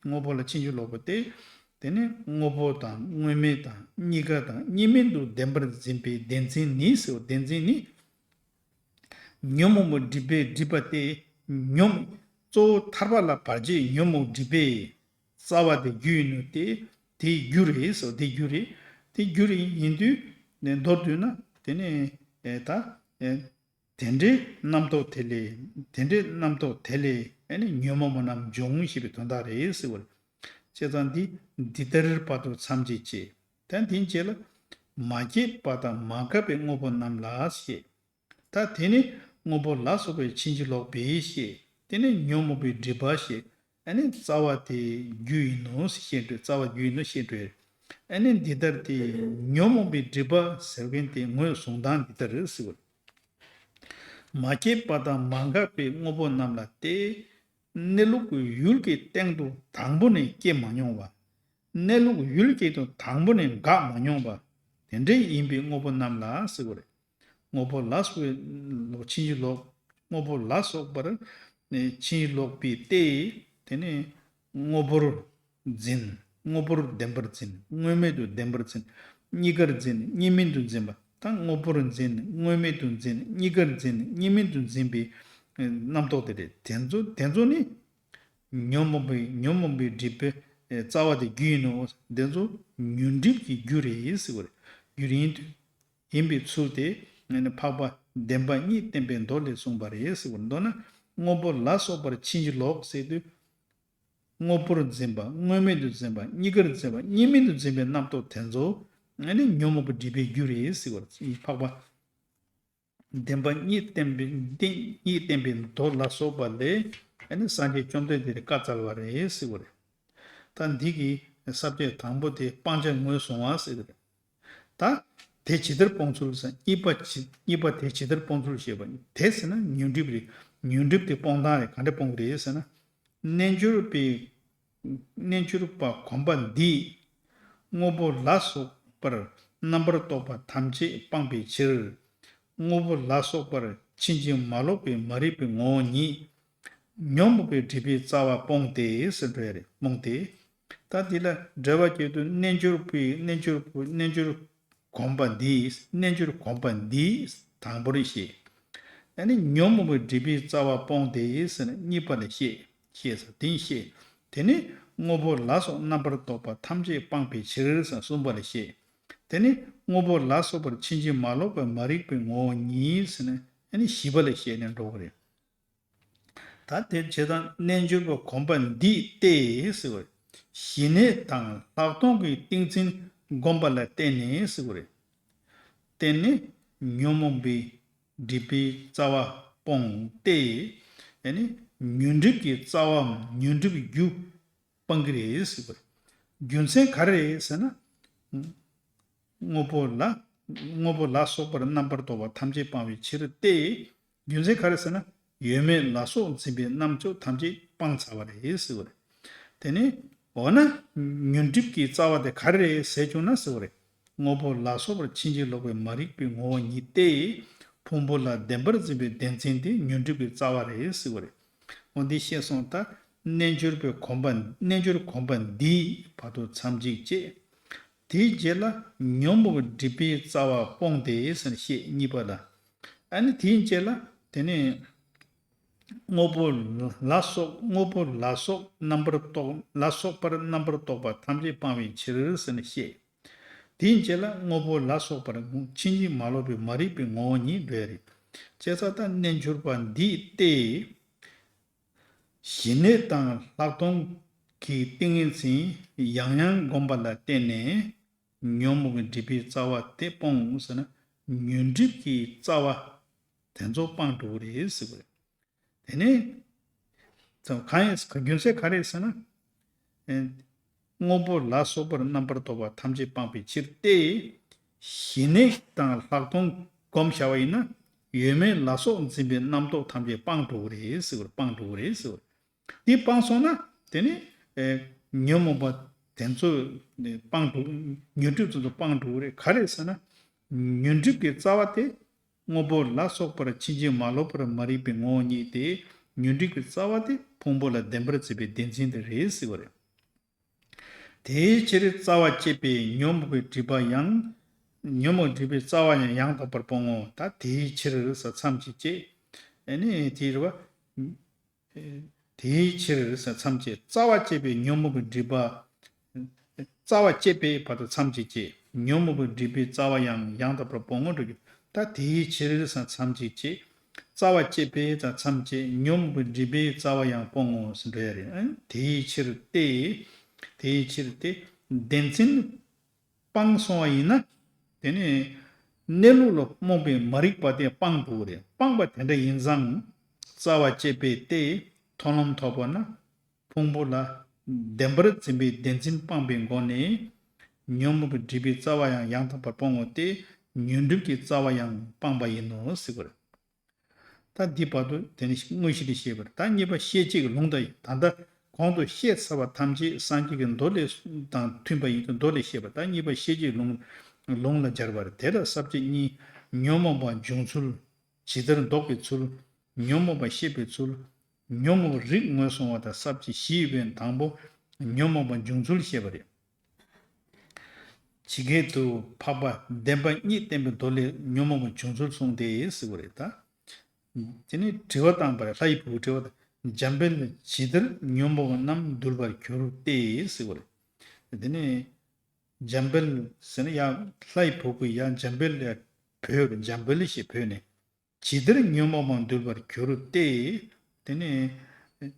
དངོས་པོ་ལ་ཕྱིན་ཅི་ལོག་པ་སྟེ། དེ་ནི་དངོས་པོ་དང་དངོས་མེད་དང་གཉིས་ཀ་དང་གཉིས་མེད་དུ་བདེན་པར་འཛིན་པའི་བདེན་འཛིན་ནི་ཟེར་བ། བདེན་འཛིན་ནི། ཉོན་མོངས་པའི་སྒྲིབ་པས་སྒྲིབ་པ་སྟེ། ཉོན། གཙོ་བོ་ཐར་པ་ལ་བར་ཆད་ཉོན་མོངས་སྒྲིབ་པས་རྩ་བ་སྟེ་རྒྱུ་ཡིན་ནོ་སྟེ། དེའི་རྒྱུ་རེད་ཟེར། དེ་རྒྱུ་རེད། དེ་རྒྱུ་རེད་ཡིན་དུས་ནས་མདོར་བསྡུས་ན་དེ་ནས་ད་དེ་འདྲའི་རྣམ་རྟོག་དེ་ལས། དེ་འདྲའི་རྣམ་རྟོག་དེ་ལས་ཨ་ནི་ཉོན་མོངས་པ་རྣམས་འབྱུང་ཞེས་པའི་དོན་དག་རེད་ཟེར་བ་རེད། བྱས་ཙང་འདི་འདི་ལྟར་བར་དུ་མཚམས་བཅད་བྱས། ད་དེའི་རྗེས་ལ་མ་སྐྱེས་པ་དང་མ་འགགས་པའི་དངོས་པོ་རྣམས་ལ་ཞེས། ད་དེ་ནི་དངོས་པོ་ལ་སོགས་པའི་ཕྱིན་ཅི་ལོག་པའི་ཞེས། དེ་ནི་ཉོན་མོངས་པའི་སྒྲིབ་པ་ཞེས། ཨ་ནི་རྩ་བ་དེ་རྒྱུ་ཡིན་ནོ་ཞེས་འགྲོ། རྩ་བ་རྒྱུ་ཡིན་ནོ་ཞེས་འགྲོ། ཨ་ནི་འདི་ལྟར་ཏེ། ཉོན་མོངས་པའི་སྒྲིབ་པ་ཟེར་མཁན་དེ་ངོས་བཟུང་སྟངས་འདི་ལྟར་ཟེར་བ། མ་སྐྱེས་པ་དང་མ་འགགས་པའི་དངོས་པོ་རྣམས་ལ་སྟེ། གནས་ལུགས་ཀྱི་ཡུལ་གྱི་སྟེང་དུ་དང་པོ་ནས་སྐྱེ་མ་མྱོང་བ། གནས་ལུགས་ཡུལ་གྱི་སྟེང་དུ་དང་པོ་ནས་འགག་མ་མྱོང་བ། དེ་འདྲ་ཡིན་པའི་དངོས་པོ་རྣམས་ལ་ཟེར་བ་རེད། དངོས་པོ་ལ་སོགས་པའི་ཕྱིན་ཅི་ལོག་དངོས་པོ་ལ་སོགས་པར་ཕྱིན་ཅི་ལོག་པའི་སྟེ། དེ་ནི་དངོས་པོར་འཛིན། དངོས་པོར་བདེན་པར་འཛིན། དངོས་མེད་དུ་བདེན་པར་འཛིན། གཉིས་ཀར་འཛིན། གཉིས་མེད་དུ་འཛིན་པ། ད་དངོས་པོར་འཛིན། དངོས་མེད་དུ་འཛིན། གཉིས་ཀར་འཛིན། གཉིས་མེད་དུ་འཛིན་པའི་རྣམ་རྟོག་དེ་རེད། དེ་ཚོ་དེ་ཚོ་ནི་ཉོན་མོངས་པའི་ཉོན་མོངས་པའི་སྒྲིབ་པའི་རྩ་བ་དེ་རྒྱུ་ཡིན་ནོ། དེ་ཚོ་ཉོན་སྒྲིབ་ཀྱི་རྒྱུ་རེད་ཟེར་བ་རེད། རྒྱུ་རེད་ཡིན་དུས། ཡིན་པའི་ཚུལ་དེ་ནི་འཕགས་པ་བདེན་པ་གཉིས་བསྟན་པའི་མདོ་ལས་གསུངས་པ་རེད་ཟེར་བ། མདོར་ན་དངོས་པོ་ལ་སོགས་པར་ཕྱིན་ཅི་ལོག་ཟེར་དུས། དངོས་པོར་འཛིན་པ། དངོས་མེད་དུ་འཛིན་པ། གཉིས་ཀར་འཛིན་པ། གཉིས་མེད་དུ་འཛིན་པའི་རྣམ་རྟོག་དེ་ཚོ་ནི་ཉོན་མོངས་པའི་སྒྲིབ་པའི་རྒྱུ་རེད་ཟེར་བ། འཕགས་པ་བདེན་པ་གཉིས་བསྟན་པའི་བདེན་གཉིས་བསྟན་པའི་མདོ་ལ་སོགས་པ་ལས་ནི་སངས་རྒྱས་བཅོམ་ལྡན་འདས་ཀྱིས་བཀའ་སྩལ་བ་རེད་ཟེར་བ་རེད། ད་འདི་གི་ས་བཅད་དང་པོ་དེ་སྤང་བྱ་ངོས་བཟུང་བ་ཟེར་གྱི་རེད། ད་དེ་ཇི་ལྟར་སྤོང་ཚུལ་ཟེར། གཉིས་པ་ཇི་གཉིས་པ་དེ་ཇི་ལྟར་སྤོང་ཚུལ་ཞེས་པ། དེ་ཟེར་ན་ཉོན་སྒྲིབ་རེད། ཉོན་སྒྲིབ་དེ་སྤོང་སྟངས་རེད། ག་འདྲ་སྤོང་གི་རེད་ཟེར་ན། རྣལ་འབྱོར་པའི་རྣལ་འབྱོར་པ་གོམས་པ་འདིས། དངོས་པོ་ལ་སོགས་པར་རྣམ་པར་རྟོག་པ་ཐམས་ཅད་སྤངས་པའི་ཕྱིར། དངོས་པོ་ལ་སོགས་པར་ཕྱིན་ཅི་མ་ལོག་པའི་མ་རིག་པའི་ངོ་བོ་ཉིད། ཉོན་མོངས་པའི་སྒྲིབ་པའི་རྩ་བ་སྤོང་སྟེ་ཟེར་འགྲོ་ཡ་རེད། སྤོང་སྟེ། ད་འདི་ལ་འགྲེལ་པ་བྱེད་དུས་རྣལ་འབྱོར་པའི་རྣལ་འབྱོར་པའི་རྣལ་འབྱོར་གོམས་པ་འདིས། རྣལ་འབྱོར་གོམས་པ་འདིས་དང་པོར་བཤད། ཨ་ནི་ཉོན་མོངས་པའི་སྒྲིབ་པའི་རྩ་བ་སྤོང་སྟེ་ཟེར་ནས་གཉིས་པ་ལ་བཤད། བཤད་ཟེར་དེ་བཤད། དེ་ནི་དངོས་པོ་ལ་སོགས་རྣམ་པར་རྟོག་པ་ཐམས་ཅད་སྤངས་པའི་ཕྱིར་ཟེར་གསུམ་པ་ལ་བཤད། དེ་ནི་དངོས་པོ་ལ་སོགས་པར་ཕྱིན་ཅི་མ་ལོག་པའི་མ་རིག་པའི་ངོ་བོ་ཉིད་ཟེར་ནས་ཨ་ནི་བཞི་པ་ལ་བཤད་ནས་འགྲོ་གི་རེད། ད་དེ་བྱས་ཙང་རྣལ་འབྱོར་པ་གོམས་པ་འདིས་ཏེ་ཟེར་བ་རེད། ཞི་གནས་དང་ལྷག་མཐོང་གི་ཏིང་འཛིན་བསྒོམ་པ་ལ་བརྟེན་ནས་ཟེར་བ་རེད། བརྟེན་ནས་ཉོན་མོངས་པའི་སྒྲིབ་པའི་རྩ་བ་སྤོང་སྟེ། ཡ་ནི་ཉོན་སྒྲིབ་ཀྱི་རྩ་བའམ་ཉོན་སྒྲིབ་རྒྱུ་སྤང་གི་རེད་ཟེར་བ་རེད། རྒྱུ་མཚན་ག་རེ་རེད་ཟེར་ན། དངོས་པོ་ལ། དངོས་པོ་ལ་སོགས་པར་རྣམ་པར་རྟོག་པ་ཐམས་ཅད་སྤང་བའི་ཕྱིར་ཏེ། རྒྱུ་མཚན་ག་རེ་ཟེར་ན། ཡོད་མེད་ལ་སོགས་འཛིན་པའི་རྣམ་གཅོད་ཐམས་ཅད་སྤངས་ཚར་བ་རེད་ཟེར་བ་རེད། དེ་ནས་འོ་ན་ཉོན་སྒྲིབ་ཀྱི་རྩ་བ་དེ་ག་རེ་རེད་ཟེར་བྱུང་ན་ཟེར་བ་རེད། དངོས་པོ་ལ་སོགས་པར་ཕྱིན་ཅི་ལོག་པའི་མ་རིག་པའི་ངོ་བོ་ཉིད་དེ། ཕུང་པོ་ལ་བདེན་པར་འཛིན་པའི་བདེན་འཛིན་དེ་ཉོན་སྒྲིབ་ཀྱི་རྩ་བ་རེད་ཟེར་བ་རེད། འོ་འདི་བཤད་སོང་། ད་རྣལ་འབྱོར་པའི་གོམས་པ། རྣལ་འབྱོར་གོམས་པ་འདིས་བར་དུ་མཚམས་གཅིག་བཅད། དེའི་རྗེས་ལ་ཉོན་མོངས་པའི་སྒྲིབ་པའི་རྩ་བ་སྤོང་སྟེ་ཟེར་ནས་བཤད། གཉིས་པ་ལ། ཨ་ནི་དེའི་རྗེས་ལ་དེ་ནས་དངོས་པོ་ལ་སོགས། དངོས་པོ་ལ་སོགས་རྣམ་པར་རྟོག་ལ་སོགས་པར་རྣམ་པར་རྟོག་པ་ཐམས་ཅད་སྤང་བའི་ཕྱིར་ཟེར་ནས་བཤད། དེའི་རྗེས་ལ་དངོས་པོ་ལ་སོགས་པར་ཕྱིན་ཅི་མ་ལོག་པའི་མ་རིག་པའི་ངོ་བོ་ཉིད་འགྲོ་ཡ་རེད། བྱས་ཙང་ད་རྣལ་འབྱོར་པ་འདིས་ཏེ། ཞི་གནས་དང་ལྷག་མཐོང་གི་ཏིང་ངེ་འཛིན་ཡང་ཡང་བསྒོམ་པ་ལ་བརྟེན་ནས་ཉོན་མོངས་ཀྱི་སྒྲིབ་པའི་རྩ་བ་དེ་སྤོང་ཟེར་ན། ཉོན་སྒྲིབ་ཀྱི་རྩ་བ་དེ་ཚོ་སྤང་འགྲོ་གི་རེད་ཟེར་བ་རེད། དེ་ནས་གང་ཡིན། རྒྱུ་མཚན་ག་རེ་ཟེར་ན། དངོས་པོ་ལ་སོགས་པར་རྣམ་པར་རྟོག་པ་ཐམས་ཅད་སྤངས་པའི་ཕྱིར་ཏེ། ཞི་གནས་དང་ལྷག་མཐོང་བསྒོམ་བྱ་བ་ཡིན་ན། ཡོད་མེད་ལ་སོགས་འཛིན་པའི་རྣམ་རྟོག་ཐམས་ཅད་སྤང་འགྲོ་གི་རེད་ཟེར་བ། སྤང་འགྲོ་གི་རེད་ཟེར་བ། འདི་སྤངས་སོང་ན་དེ་ནི་ཨེ་ཉོན་མོངས་པ་དེ་ཚོ་ནི་སྤང་འགྲོ། ཉོན་སྒྲིབ་དེ་ཚོ་སྤང་འགྲོ་གི་རེད། ག་རེ་ཟེར་ན། ཉོན་སྒྲིབ་ཀྱི་རྩ་བ་དེ། དངོས་པོ་ལ་སོགས་པར་ཕྱིན་ཅི་མ་ལོག་པར་མ་རིག་པའི་ངོ་བོ་ཉིད་དེ། ཉོན་སྒྲིབ་ཀྱི་རྩ་བ་དེ་ཕུང་པོ་ལ་བདེན་པར་འཛིན་པའི་བདེན་འཛིན་དེ་རེད་ཟེར་བ་རེད། དེའི་ཕྱིར་རྩ་བ་བཅད་པས་ཉོན་མོངས་པའི་སྒྲིབ་པ་ཡང་། ཉོན་མོངས་སྒྲིབ་པའི་རྩ་བ་ཡང་ཡང་དག་པར་སྤོང་ངོ་། ད་དེའི་ཕྱིར་ཟེར་མཚམས་ཀྱིས་བཅད། ཨ་ནི་དེའི་རེད་བ། དེའི་ཕྱིར་ཟེར་མཚམས་བཅད། རྩ་བ་བཅད་པས་ཉོན་མོངས་པའི་སྒྲིབ་པ། རྩ་བ་བཅད་པས་བར་དུ་མཚམས་ཀྱིས་བཅད། ཉོན་མོངས་པའི་སྒྲིབ་པའི་རྩ་བ་ཡང་ཡང་དག་པར་སྤོང་ངོ་འགྲོ་རྒྱུ། ད་དེའི་ཕྱིར་ཟེར་མཚམས་ཀྱིས་བཅད། རྩ་བ་བཅད་པས་ད་མཚམས་བཅད། ཉོན་མོངས་པའི་སྒྲིབ་པའི་རྩ་བ་ཡང་སྤོང་ངོ་ཟེར་འགྲོ་ཡ་རེད། ཨ་དེའི་ཕྱིར་ཏེ། དེའི་ཕྱིར་ཏེ། བདེན་འཛིན་སྤངས་སོང་བ་ཡིན་ན། དེ་ནི་གནས་ལུགས་ལ་རྨོངས་པའི་མ་རིག་པ་དེ་སྤང་འགྲོ་གི་རེད། སྤངས་པ་དེ་འདྲ་ཡིན་ཙང་། རྩ་བ་བཅད་པས་ཏེ། མཐོང་ལམ་ཐོབ་པ་ན། ཕུང་པོ་ལ་བདེན་པར་འཛིན་པའི་བདེན་འཛིན་སྤངས་པའི་སྒོ་ནས། ཉོན་མོངས་པའི་སྒྲིབ་པའི་རྩ་བ་ཡང་ཡང་དག་པར་སྤོང་ངོ་སྟེ། ཉོན་སྒྲིབ་ཀྱི་རྩ་བ་ཡང་སྤངས་པ་ཡིན་ནོ་ཟེར་བ་རེད། ད་འདི་བར་དུ་དེ་ནི་དངོས་གཞི་འདི་བཤད་པ་རེད། ད་གཉིས་པ་ཤེས་བྱེད་ཀྱི་ལུང་དང་། ད་ལྟ་གོང་དུ་བཤད་ཚར་བ་ཐམས་ཅད་སངས་རྒྱས་ཀྱི་མདོ་ལས་དང་མཐུན་པ་ཡིན་དུས་མདོ་ལས་བཤད་པ། ད་གཉིས་པ་ཤེས་བྱེད་ལུང་ལུང་ལ་སྦྱར་བ་རེད། དེ་ལ་ས་བཅད་གཉིས། ཉོན་མོངས་པ་འབྱུང་ཚུལ། ཇི་ལྟར་བཟློག་པའི་ཚུལ། ཉོན་མོངས་པ་ཤེས་པའི་ཚུལ། ཉོན་མོངས་རིགས་ངོས་བཟུང་བ་དང་ས་བཅད་བཞི་ཡོད་པའི་དང་པོ་ཉོན་མོངས་པ་འབྱུང་ཚུལ་བཤད་པ་རེད། ཇི་སྐད་དུ་འཕགས་པ་བདེན་པ་གཉིས་བསྟན་པའི་མདོ་ལས་ཉོན་མོངས་པ་འབྱུང་ཚུལ་གསུངས་ཏེ་ཟེར་བ་རེད། ད་དེ་ནས་དྲི་བ་བཏང་བ་རེད། ལྷ་ཡི་བུ་གུ་དྲི་བ་དང་། འཇམ་དཔལ་ཇི་ལྟར་ཉོན་མོངས་པ་རྣམས་འདུལ་བར་གྱུར་ཏེ་ཟེར་བ་རེད། དེ་ནས་འཇམ་དཔལ་ཟེར་ན་ཡང་ལྷ་ཡི་བུ་གུ་ཡང་འཇམ་དཔལ་ལ་བོས། འཇམ་དཔལ་ཞེས་བོས་ནས། ཇི་ལྟར་ཉོན་མོངས་པ་འདུལ་བར་གྱུར་ཏེ། དེ་ནས་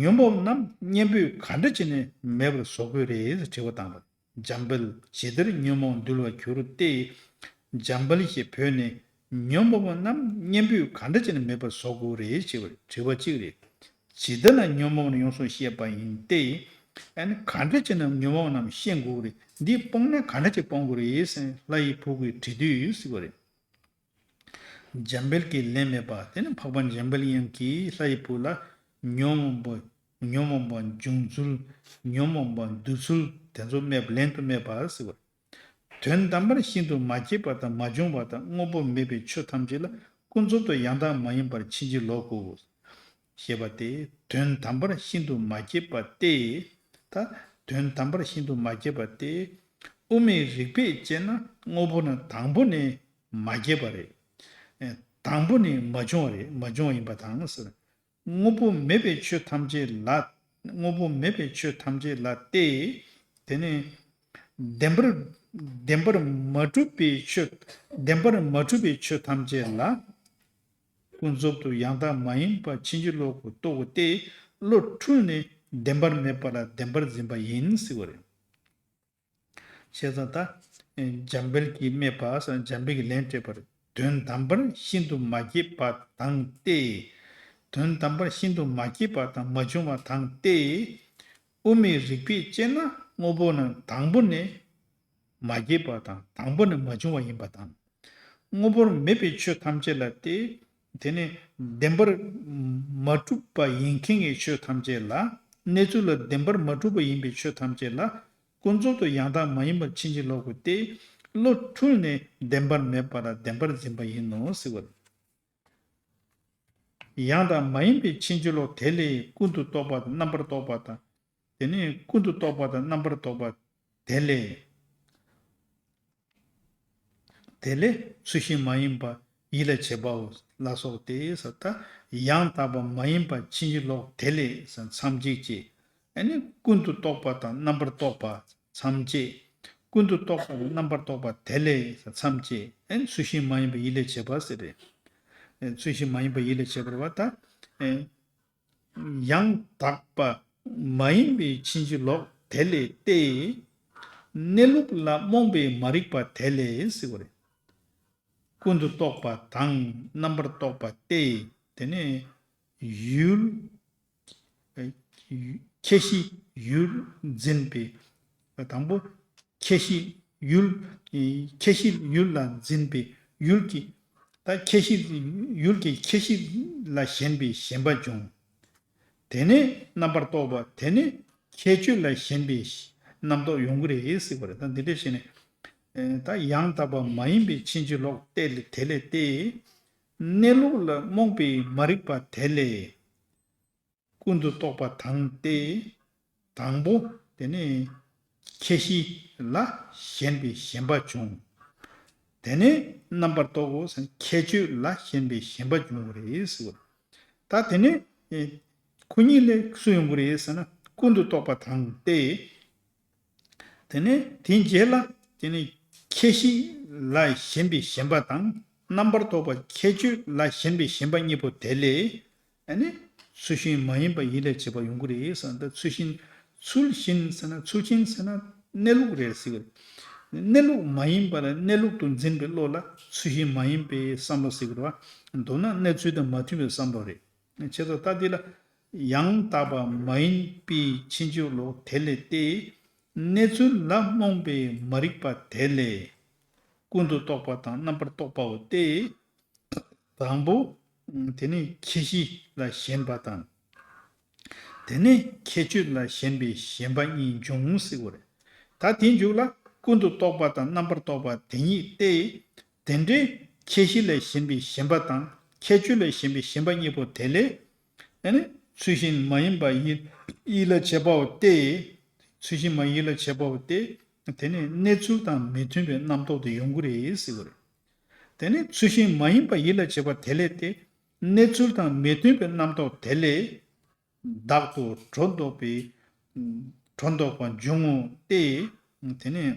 ཉོན་མོངས་རྣམས་གཉེན་པོས་ག་འདྲ་བྱས་ནས་མེད་པར་བཟོ་དགོས་རེད་དྲི་བ་བཏང་བ། འཇམ་དཔལ་ཇི་ལྟར་ཉོན་མོངས་འདུལ་བར་གྱུར་ཏེ། འཇམ་དཔལ་ཞེས་བོས་ནས། ཉོན་མོངས་པ་རྣམས་གཉེན་པོས་ག་འདྲ་བྱས་ནས་མེད་པར་བཟོ་དགོས་རེད་ཅེས་པ་དྲི་བ་གཅིག་རེད། ཇི་ལྟར་ན་ཉོན་མོངས་པ་ཡོངས་སུ་ཤེས་པ་ཡིན་ཏེ། ཨ་ནི་ག་འདྲ་བྱས་ན་ཉོན་མོངས་རྣམས་ཤེས་དགོས་རེད། འདི་སྤོང་ན་ག་འདྲ་བྱས་སྤོང་དགོས་རེད་ཟེར་ལྷ་ཡི་བུ་གུས་དྲི་དུས་ཟེར་བ་རེད། འཇམ་དཔལ་གྱིས་ལན་སྨྲས་པ། དེ་ནི་འཕགས་པ་འཇམ་དཔལ་དབྱངས་ཀྱིས་ལྷ་ཡི་བུ་ལ། ཉོན་མོངས་པ། ཉོན་མོངས་པ་འབྱུང་ཚུལ། ཉོན་མོངས་པ་འདུལ་ཚུལ་དེ་ཚོ་སྨྲས། ལན་དུ་སྨྲས་པ་ཟེར་བ། དོན་དམ་པར་ཤིན་ཏུ་མ་སྐྱེས་པ་དང་མ་བྱུང་བ་དང་དངོས་པོ་མེད་པའི་ཆོས་ཐམས་ཅད་ལ་ཀུན་རྫོབ་ཏུ་ཡང་དག་མ་ཡིན་པར་ཕྱིན་ཅི་ལོག་གོ། ཞེས་པ་སྟེ། དོན་དམ་པར་ཤིན་ཏུ་མ་སྐྱེས་པ་སྟེ། ད་དོན་དམ་པར་ཤིན་ཏུ་མ་སྐྱེས་པ་སྟེ། དབུ་མའི་རིགས་པས་དཔྱད་ན་དངོས་པོ་ནི་དང་པོ་ནས་མ་སྐྱེས་པ་རེད། ཨེ། དང་པོ་ནས་མ་བྱུང་བ་རེད། མ་བྱུང་བ་ཡིན་པ་དང་ཟེར། དངོས་པོ་མེད་པའི་ཆོས་ཐམས་ཅད་ལ། དངོས་པོ་མེད་པའི་ཆོས་ཐམས་ཅད་ལ་སྟེ། དེ་ནས་བདེན་པར། བདེན་པར་མ་གྲུབ་པའི་ཆོས། བདེན་པར་མ་གྲུབ་པའི་ཆོས་ཐམས་ཅད་ལ། ཀུན་རྫོབ་ཏུ་ཡང་དག་མ་ཡིན་པ་ཕྱིན་ཅི་ལོག་གི་རྟོག་གོ་སྟེ། བློ་འཁྲུལ་ནས་བདེན་པར་མེད་པ་ལ་བདེན་པར་འཛིན་པ་ཡིན་ཟེར་བ་རེད། བྱས་ཙང་ད། འཇམ་དཔལ་གྱིས་སྨྲས་པ་ཟེར་འཇམ་དཔལ་གྱིས་ལན་སྤྲད་པ་རེད། དོན་དམ་པར་ཤིན་ཏུ་མ་སྐྱེས་པ་དང་སྟེ། དོན་དམ་པར་ཤིན་ཏུ་མ་སྐྱེས་པ་དང་མ་བྱུང་བ་དང་སྟེ། དབུ་མའི་རིགས་པས་དཔྱད་ན་དངོས་པོ་རྣམས་དང་པོ་ནས་མ་སྐྱེས་པ་དང་དང་པོ་ནས་མ་བྱུང་བ་ཡིན་པ་དང་། དངོས་པོར་མེད་པའི་ཆོས་ཐམས་ཅད་ལ་སྟེ། དེ་ནི་བདེན་པར་མ་གྲུབ་པ་ཡིན་མཁན་གྱི་ཆོས་ཐམས་ཅད་ལ། གནས་ཚུལ་ལ་བདེན་པར་མ་གྲུབ་པ་ཡིན་པའི་ཆོས་ཐམས་ཅད་ལ། ཀུན་རྫོབ་ཏུ་ཡང་དག་མ་ཡིན་པར་ཕྱིན་ཅི་ལོག་གོ་སྟེ། བློ་འཁྲུལ་ནས་བདེན་པར་མེད་པ་ལ་བདེན་པར་འཛིན་པ་ཡིན་ནོ་ཟེར་བ་རེད། ཡང་དག་མ་ཡིན་པའི་ཕྱིན་ཅི་ལོག་དེ་ལས་ཀུན་ཏུ་རྟོག་པ་དང་རྣམ་པར་རྟོག་པ་དང་། དེ་ནས་ཀུན་ཏུ་རྟོག་པ་དང་རྣམ་པར་རྟོག་པ་དེ་ལས། དེ་ལས་ཚུལ་བཞིན་མ་ཡིན་པ་ཡིད་ལ་བྱེད་པའོ་ལ་སོགས་ཏེ་ཟེར། ད་ཡང་དག་པ་མ་ཡིན་པ་ཕྱིན་ཅི་ལོག་དེ་ལས་ཟེར་མཚམས་གཅིག་བཅད། ཨ་ནི་ཀུན་ཏུ་རྟོག་པ་དང་རྣམ་པར་རྟོག་པ་མཚམས་བཅད། ཀུན་ཏུ་རྟོག་པ་དང་རྣམ་པར་རྟོག་པ་དེ་ལས་ཟེར་མཚམས་བཅད། ཨ་ནི་ཚུལ་བཞིན་མ་ཡིན་པ་ཡིད་ལ་བྱེད་པ་ཟེར་རེད། ཨ་ཚུལ་བཞིན་མ་ཡིན་པ་ཡིད་ལ་བྱེད་པར་བ་ད། ཨ་ཡང་དག་པ་མ་ཡིན་པའི་ཕྱིན་ཅི་ལོག་དེ་ལས་ཏེ། གནས་ལུགས་ལ་རྨོངས་པའི་མ་རིག་པ་དེ་ལས་ཟེར་བ་རེད། ཀུན་ཏུ་རྟོག་པ་དང་རྣམ་པར་རྟོག་པ་སྟེ། དེ་ནས་ཡུལ། ཁྱད་གཞི་ཡུལ་འཛིན་པའི། དང་པོ། ཁྱད་གཞི་ཡུལ། ཁྱད་གཞི་ཡུལ་ལ་འཛིན་པའི་ཡུལ་གྱི། ད་ཁྱད་གཞི་ཡུལ་གྱི་ཁྱད་གཞི་ལ་ཞེན་པའི་ཞེན་པ་འབྱུང་། དེ་ནས་རྣམ་པར་རྟོག་པ་དེ་ནས་ཁྱད་ཆོས་ལ་ཞེན་པའི་རྣམ་རྟོག་ཡོང་གི་རེད་ཟེར་བ་རེད། ད་འདི་འདྲ་བྱས་ནས། ད་ཡང་དག་པ་མ་ཡིན་པའི་ཕྱིན་ཅི་ལོག་དེ་ལས་དེ་ལས་ཏེ། གནས་ལུགས་ལ་རྨོངས་པའི་མ་རིག་པ་དེ་ལས། ཀུན་ཏུ་རྟོག་པ་དང་སྟེ། དང་པོ། དེ་ནས་ཁྱད་གཞི་ལ་ཞེན་པའི་ཞེན་པ་བྱུང་། དེ་ནས་རྣམ་པར་རྟོག་གོ་ཟེར་ན་ཁྱད་ཆོས་ལ་ཞེན་པའི་ཞེན་པ་འབྱུང་གི་རེད་ཟེར་བ། ད་དེ་ནས་ཁོ་གཉིས་ལས་སུ་ཡོང་གི་རེད་ཟེར་ན་ཀུན་ཏུ་རྟོག་པ་དང་སྟེ། དེ་ནས་དེའི་རྗེས་ལ་དེ་ནས་ཁྱད་གཞི་ལ་ཞེན་པའི་ཞེན་པ་དང་རྣམ་པར་རྟོག་པ་ཁྱད་ཆོས་ལ་ཞེན་པའི་ཞེན་པ་གཉིས་པོ་དེ་ལས། ཨ་ནི་ཚུལ་བཞིན་མ་ཡིན་པ་ཡིད་ལ་བྱེད་པ་ཡོང་གི་རེད་ཟེར་ན། ད་ཚུལ་བཞིན། ཚུལ་བཞིན་ཟེར་ན་ཚུལ་བཞིན་ཟེར་ན་གནས་ལུགས་རེད་ཟེར་གི་རེད། གནས་ལུགས་མ་ཡིན་པ་ལ་གནས་ལུགས་དུ་འཛིན་པའི་བློ་ལ་ཚུལ་བཞིན་མ་ཡིན་པའི་བསམ་བློ་ཟེར་གི་རེད་བ། མདོར་ན་གནས་ཚུལ་དང་མ་མཐུན་པའི་བསམ་བློ་རེད། བྱས་ཙང་ད་འདི་ལ་ཡང་དག་པ་མ་ཡིན་པའི་ཕྱིན་ཅི་ལོག་དེ་ལས་ཏེ། གནས་ཚུལ་ལ་རྨོངས་པའི་མ་རིག་པ་དེ་ལས། ཀུན་ཏུ་རྟོག་པ་དང་རྣམ་པར་རྟོག་པའོ་སྟེ། དང་པོ། དེ་ནས་ཁྱད་གཞི་ལ་ཞེན་པ་དང་། དེ་ནས་ཁྱད་ཆོས་ལ་ཞེན་པའི་ཞེན་པ་གཉིས་འབྱུང་ཟེར་བ་རེད། ད་དེའི་མཇུག་ལ་ཀུན་ཏུ་རྟོག་པ་དང་རྣམ་པར་རྟོག་པ་དེ་ཉིད་དེ། དེ་འདྲའི་ཁྱད་གཞི་ལ་ཞེན་པའི་ཞེན་པ་དང་ཁྱད་ཆོས་ལ་ཞེན་པའི་ཞེན་པ་གཉིས་པོ་དེ་ལས། ཨ་ནི་ཚུལ་བཞིན་མ་ཡིན་པ་ཡིད་ཡིད་ལ་བྱེད་པའོ་སྟེ། ཚུལ་བཞིན་མ་ཡིད་ལ་བྱེད་པའོ་སྟེ། དེ་ནས་གནས་ཚུལ་དང་མི་མཐུན་པའི་རྣམ་རྟོག་དེ་ཡོང་གི་རེད་ཟེར་བ་རེད། དེ་ནས་ཚུལ་བཞིན་མ་ཡིན་པ་ཡིད་ལ་བྱེད་པ་དེ་ལས་ཏེ། གནས་ཚུལ་དང་མི་མཐུན་པའི་རྣམ་རྟོག་དེ་ལས། བདག་ཏུ་སྒྲོ་འདོགས་པའི། སྒྲོ་འདོགས་པ་འབྱུང་ངོ་སྟེ། དེ་ནས་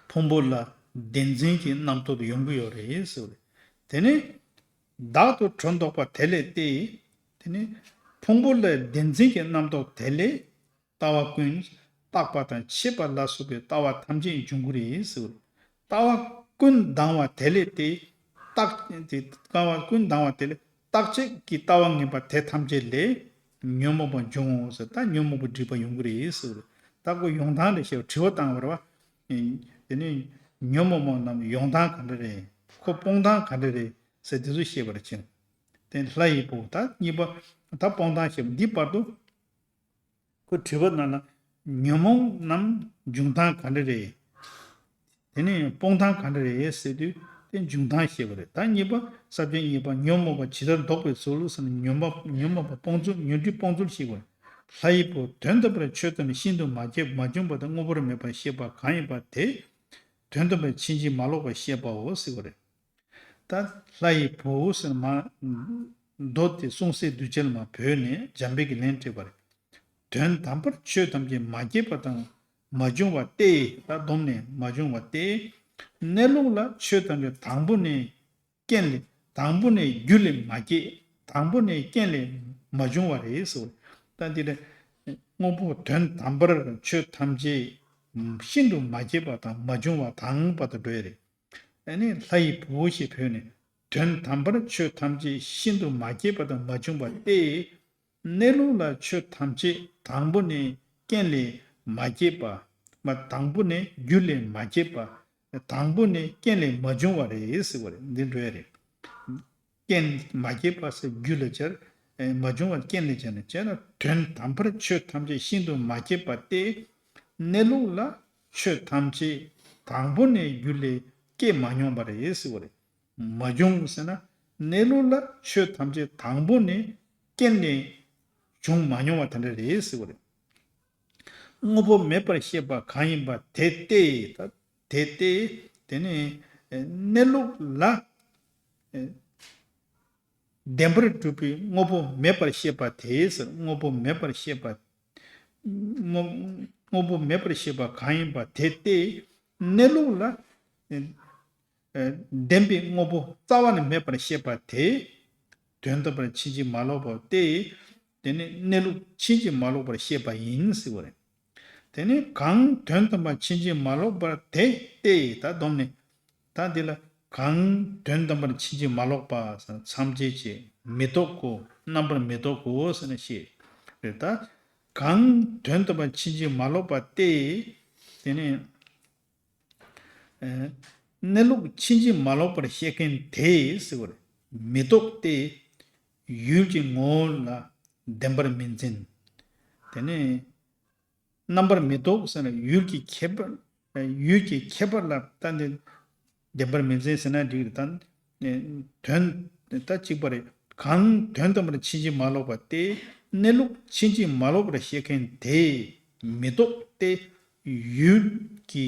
ཕུང་པོ་ལ་བདེན་འཛིན་གྱི་རྣམ་རྟོག་ཡོང་གི་ཡོད་རེད་ཟེར་བ་རེད། དེ་ནས་བདག་ཏུ་སྒྲོ་འདོགས་པ་དེ་ལས་ཏེ། དེ་ནས་ཕུང་པོ་ལ་བདེན་འཛིན་གྱི་རྣམ་རྟོག་དེ་ལས། ལྟ་བ་ཀུན་རྟག་པ་དང་ཆད་པ་ལ་སོགས་པའི་ལྟ་བ་ཐམས་ཅད་འབྱུང་གི་རེད་ཟེར། ལྟ་བ་ཀུན་སྡང་བ་དེ་ལས་ཏེ། རྟག་ལྟ་བ་ཀུན་སྡང་བ་དེ་ལས་རྟག་ཆད་ཀྱི་ལྟ་བ་ངན་པ་དེ་ཐམས་ཅད་ལས་ཉོན་མོངས་པ་འབྱུང་ངོ་ཟེར། ད་ཉོན་མོངས་པ་སྒྲིབ་པ་ཡོང་གི་རེད་ཟེར། ད་ཁོ་ཡོང་སྟངས་ལ་བཤད་པ་དྲི་བ་བཏང་བ་རེད་བ། དེ་ནས་ཉོན་མོངས་པ་རྣམས་ཡོང་སྟངས་ག་འདྲ་རེད། ཁོ་སྤོང་སྟངས་ག་འདྲ་རེད་ཟེར་དེ་ཚོ་བཤད་པར་བྱེད། དེ་ལྷ་ཡི་བུ་ད་གཉིས་པ་ད་སྤོང་སྟངས་བཤད་པ་འདི་བར་དུ། ཁོ་དྲི་བ་ནང་ལ་ཉོན་མོངས་རྣམས་འབྱུང་སྟངས་ག་འདྲ་རེད། དེ་ནས་སྤོང་སྟངས་ག་འདྲ་རེད་ཟེར་དུས་དེ་འབྱུང་སྟངས་བཤད་པ་རེད། ད་གཉིས་པ་ས་བཅད་གཉིས་པ་ཉོན་མོངས་པ་ཇི་ལྟར་བཟློག་པའི་ཚུལ་ཟེར་ན་ཉོན་མོངས་ཉོན་མོངས་པ་སྤོང་ཚུལ་ཉོན་སྒྲིབ་སྤོང་ཚུལ་ཞིག་པ་རེད། ལྷ་ཡི་བུ་དོན་དམ་པར་ཆོས་ཐམས་ཅད་ཤིན་ཏུ་མ་སྐྱེས་མ་བྱུང་བ་དང་དངོས་པོར་མེད་པར་ཤེས་པ་གང་ཡིན་པ་དེ་དོན་དམ་པར་ཕྱིན་ཅི་མ་ལོག་པར་ཤེས་པའོ་ཟེར་བ་རེད། ད་ལྷ་ཡི་བུ་ཟེར་མ། མདོ་དེ་གསུང་སའི་གདུལ་བྱ་ལ་མ་བོས་ནས་འཇམ་དཔལ་གྱི་ལན་སྤྲད་པ་རེད། དོན་དམ་པར་ཆོས་ཐམས་ཅད་མ་སྐྱེས་པ་དང་མ་བྱུང་བ་སྟེ། ད་བསྡོམས་ནས་མ་བྱུང་བ་སྟེ། གནས་ལུགས་ལ་ཆོས་ཐམས་ཅད་དང་པོ་ནས་རྐྱེན་ལས་ དང་པོ་ནས་རྒྱུ་ལས་མ་སྐྱེས། དང་པོ་ནས་རྐྱེན་ལས་མ་བྱུང་བ་རེད་ཟེར་བ་རེད། ད་འདི་ལ་དངོས་པོ་དོན་དམ་པར་ཆོས་ཐམས་ཅད་ཤིན་ཏུ་མ་སྐྱེས་པ་དང་མ་བྱུང་བ་དང་པོ་དང་འགྲོ་ཡ་རེད། ཨ་ནི་ལྷ་ཡི་བུ་ཞེས་བོས་ནས་དོན་དམ་པར་ཆོས་ཐམས་ཅད་ཤིན་ཏུ་མ་སྐྱེས་པ་དང་མ་བྱུང་བ་སྟེ། གནས་ལུགས་ལ་ཆོས་ཐམས་ཅད་དང་པོ་ནས་རྐྱེན་ལས་མ་སྐྱེས་པ། མ་དང་པོ་ནས་རྒྱུ་ལས་མ་སྐྱེས་པ། དང་པོ་ནས་རྐྱེན་ལས་མ་བྱུང་བ་རེད་ཟེར་བ་རེད། འདི་འགྲོ་ཡ་རེད། རྐྱེན་མ་སྐྱེས་པ་ཟེར་རྒྱུ་ལ་སྦྱར། མ་བྱུང་བ་རྐྱེན་ལས་སྦྱར་ནས་བྱས་ན་དོན་དམ་པར་ཆོས་ཐམས་ཅད་ཤིན་ཏུ་མ་སྐྱེས་པ་སྟེ། གནས་ལུགས་ལ་ཆོས་ཐམས་ཅད་དང་པོ་ནས་རྒྱུ་ལས་སྐྱེས་མ་མྱོང་བ་རེད་ཟེར་བ་རེད། མ་བྱུང་ཟེར་ན་གནས་ལུགས་ལ་ཆོས་ཐམས་ཅད་དང་པོ་ནས་རྐྱེན་ལས་བྱུང་མ་མྱོང་བ་དེ་འདྲ་རེད་ཟེར་བ་རེད། དངོས་པོ་མེད་པར་ཤེས་པ་གང་ཡིན་པ་དེ་སྟེ། ད་དེ་སྟེ། དེ་ནི་གནས་ལུགས་ལ་བདེན་པར་གྲུབ་པའི་དངོས་པོ་མེད་པར་ཤེས་པ་དེ་ཟེར། དངོས་པོ་མེད་པར་ཤེས་པ། དངོས་དངོས་པོ་མེད་པར་ཤེས་པ་གང་ཡིན་པ་དེ་སྟེ། གནས་ལུགས་ལ་བདེན་པའི་དངོས་པོ་རྩ་བ་ནས་མེད་པར་ཤེས་པ་དེ། དོན་དམ་པར་ཕྱིན་ཅི་མ་ལོག་པ་སྟེ། དེ་ནི་གནས་ལུགས་ཕྱིན་ཅི་མ་ལོག་པར་ཤེས་པ་ཡིན་ཟེར་བ་རེད། དེ་ནི་གང་དོན་དམ་པར་ཕྱིན་ཅི་མ་ལོག་པར་དེ་སྟེ། ད་སྡོམ་ནས། ད་འདི་ལ་གང་དོན་དམ་པར་ཕྱིན་ཅི་མ་ལོག་པ་ཟེར་ན་མཚམས་བཅད་ཅེས་མི་རྟོག་གོ། རྣམ་པར་མི་རྟོག་གོ་ཟེར་ན་ཤེས་རེད། ད་གང་དོན་དམ་པར་ཕྱིན་ཅི་མ་ལོག་པ་སྟེ། དེ་ནི་གནས་ལུགས་ཕྱིན་ཅི་མ་ལོག་པར་ཤེས་མཁན་དེ་ཟེར་བ་རེད། མི་རྟོག་སྟེ། ཡུལ་གྱི་ངོ་བོ་ལ་བདེན་པར་མི་འཛིན། དེ་ནི་རྣམ་པར་མི་རྟོག་ཟེར་ན་ཡུལ་གྱི་ཁྱད་པར། ཡུལ་གྱི་ཁྱད་པར་ལ་ལྟ་ནས་བདེན་པར་མི་འཛིན་ཟེར་ན་འགྲིག་རེད། ད་དོན་ད་གཅིག་པ་རེད། གང་དོན་དམ་པར་ཕྱིན་ཅི་མ་ལོག་པ་སྟེ། གནས་ལུགས་ཕྱིན་ཅི་མ་ལོག་པར་ཤེས་མཁན་དེ་མི་རྟོག་སྟེ། ཡུལ་གྱི་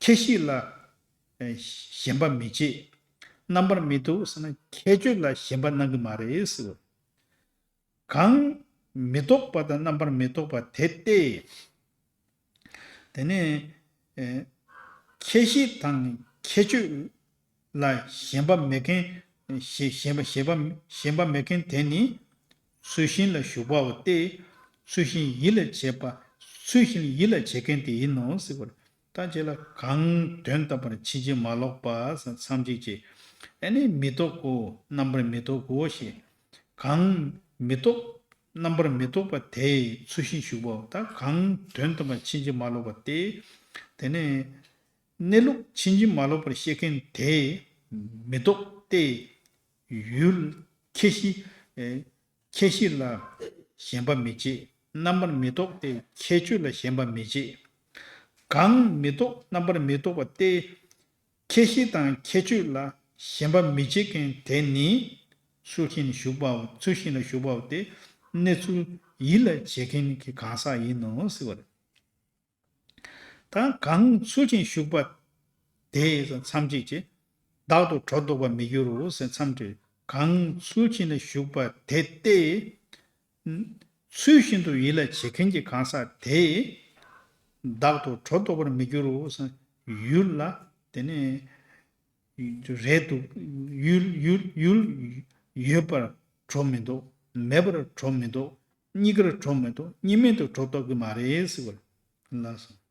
ཁྱད་གཞི་ལ་ཞེན་པ་མི་བྱེད། རྣམ་པར་མི་རྟོག་ཟེར་ན་ཁྱད་ཆོས་ལ་ཞེན་པ་གནང་གི་མ་རེད་ཟེར། གང་མི་རྟོག་པ་དང་རྣམ་པར་མི་རྟོག་པ་དེ་སྟེ། དེ་ནས་ཨེ་ཁྱད་གཞི་དང་ཁྱད་ཆོས་ལ་ཞེན་པ་མེད་མཁན། ཞེ་ཞེན་པ་ཞེན་པ་ཞེན་པ་མེད་མཁན་དེ་ནི་ཚུལ་བཞིན་ལ་ཞུགས་པའོ་སྟེ། ཚུལ་བཞིན་ཡིད་ལ་བྱེད་པ། ཚུལ་བཞིན་ཡིད་ལ་བྱེད་མཁན་དེ་ཡིན་ནོ་ཟེར་བ་རེད། ད་རྗེས་ལ་གང་དོན་དམ་པར་ཕྱིན་ཅི་མ་ལོག་པ་ཟེར་མཚམས་གཅིག་བྱས། ཨ་ནི་མི་རྟོག་གོ། རྣམ་པར་མི་རྟོག་གོ་ཞེས། གང་མི་རྟོག་རྣམ་པར་མི་རྟོག་པ་དེ་ཚུལ་བཞིན་ཞུགས་པའོ། ད་གང་དོན་དམ་པར་ཕྱིན་ཅི་མ་ལོག་པ་སྟེ། དེ་ནས་གནས་ལུགས་ཕྱིན་ཅི་མ་ལོག་པར་ཤེས་མཁན་དེ་མི་རྟོག་སྟེ། ཡུལ་ཁྱད་གཞི་ཨེ་ཁྱད་གཞི་ལ་ཞེན་པ་མི་བྱེད། རྣམ་པར་མི་རྟོག་སྟེ་ཁྱད་ཆོས་ལ་ཞེན་པ་མི་བྱེད། གང་མི་རྟོག་རྣམ་པར་མི་རྟོག་པ་སྟེ། ཁྱད་གཞི་དང་ཁྱད་ཆོས་ལ་ཞེན་པ་མི་བྱེད་མཁན་དེ་ནི་ཚུལ་བཞིན་ཞུགས་པའོ། ཚུལ་བཞིན་ལ་ཞུགས་པའོ་སྟེ། གནས་ཚུལ་ཡིད་ལ་བྱེད་མཁན་གྱི་གང་ཟག་ཡིན་ནོ་ཟེར་བ་རེད། ད་གང་ཚུལ་བཞིན་ཞུགས་པ་དེ་མཚམས་གཅིག་བྱས། བདག་ཏུ་གྲོ་བཟློག་པར་མི་འགྱུར་རོ་ཟེར་མཚམས་བཅད། གང་ཚུལ་བཞིན་ཞུགས་པ་དེ་སྟེ། ཚུལ་བཞིན་དུ་ཡིད་ལ་བྱེད་མཁན་གྱི་གང་ཟག་དེ། བདག་ཏུ་གྲོ་བཟློག་པར་མི་འགྱུར་རོ་ཟེར། ཡུལ་ལ་དེ་ནས་རེད་འདུག་ཡུལ་ཡུལ་ཡུལ་ཡོད་པར་གྲོ་མི་འདུག་མེད་པར་གྲོ་མི་འདུག་གཉིས་ཀར་གྲོ་མི་འདུག་གཉིས་མེད་དུ་གྲོ་བཟློག་གི་མ་རེད་ཟེར་བ་ལགས་སོ།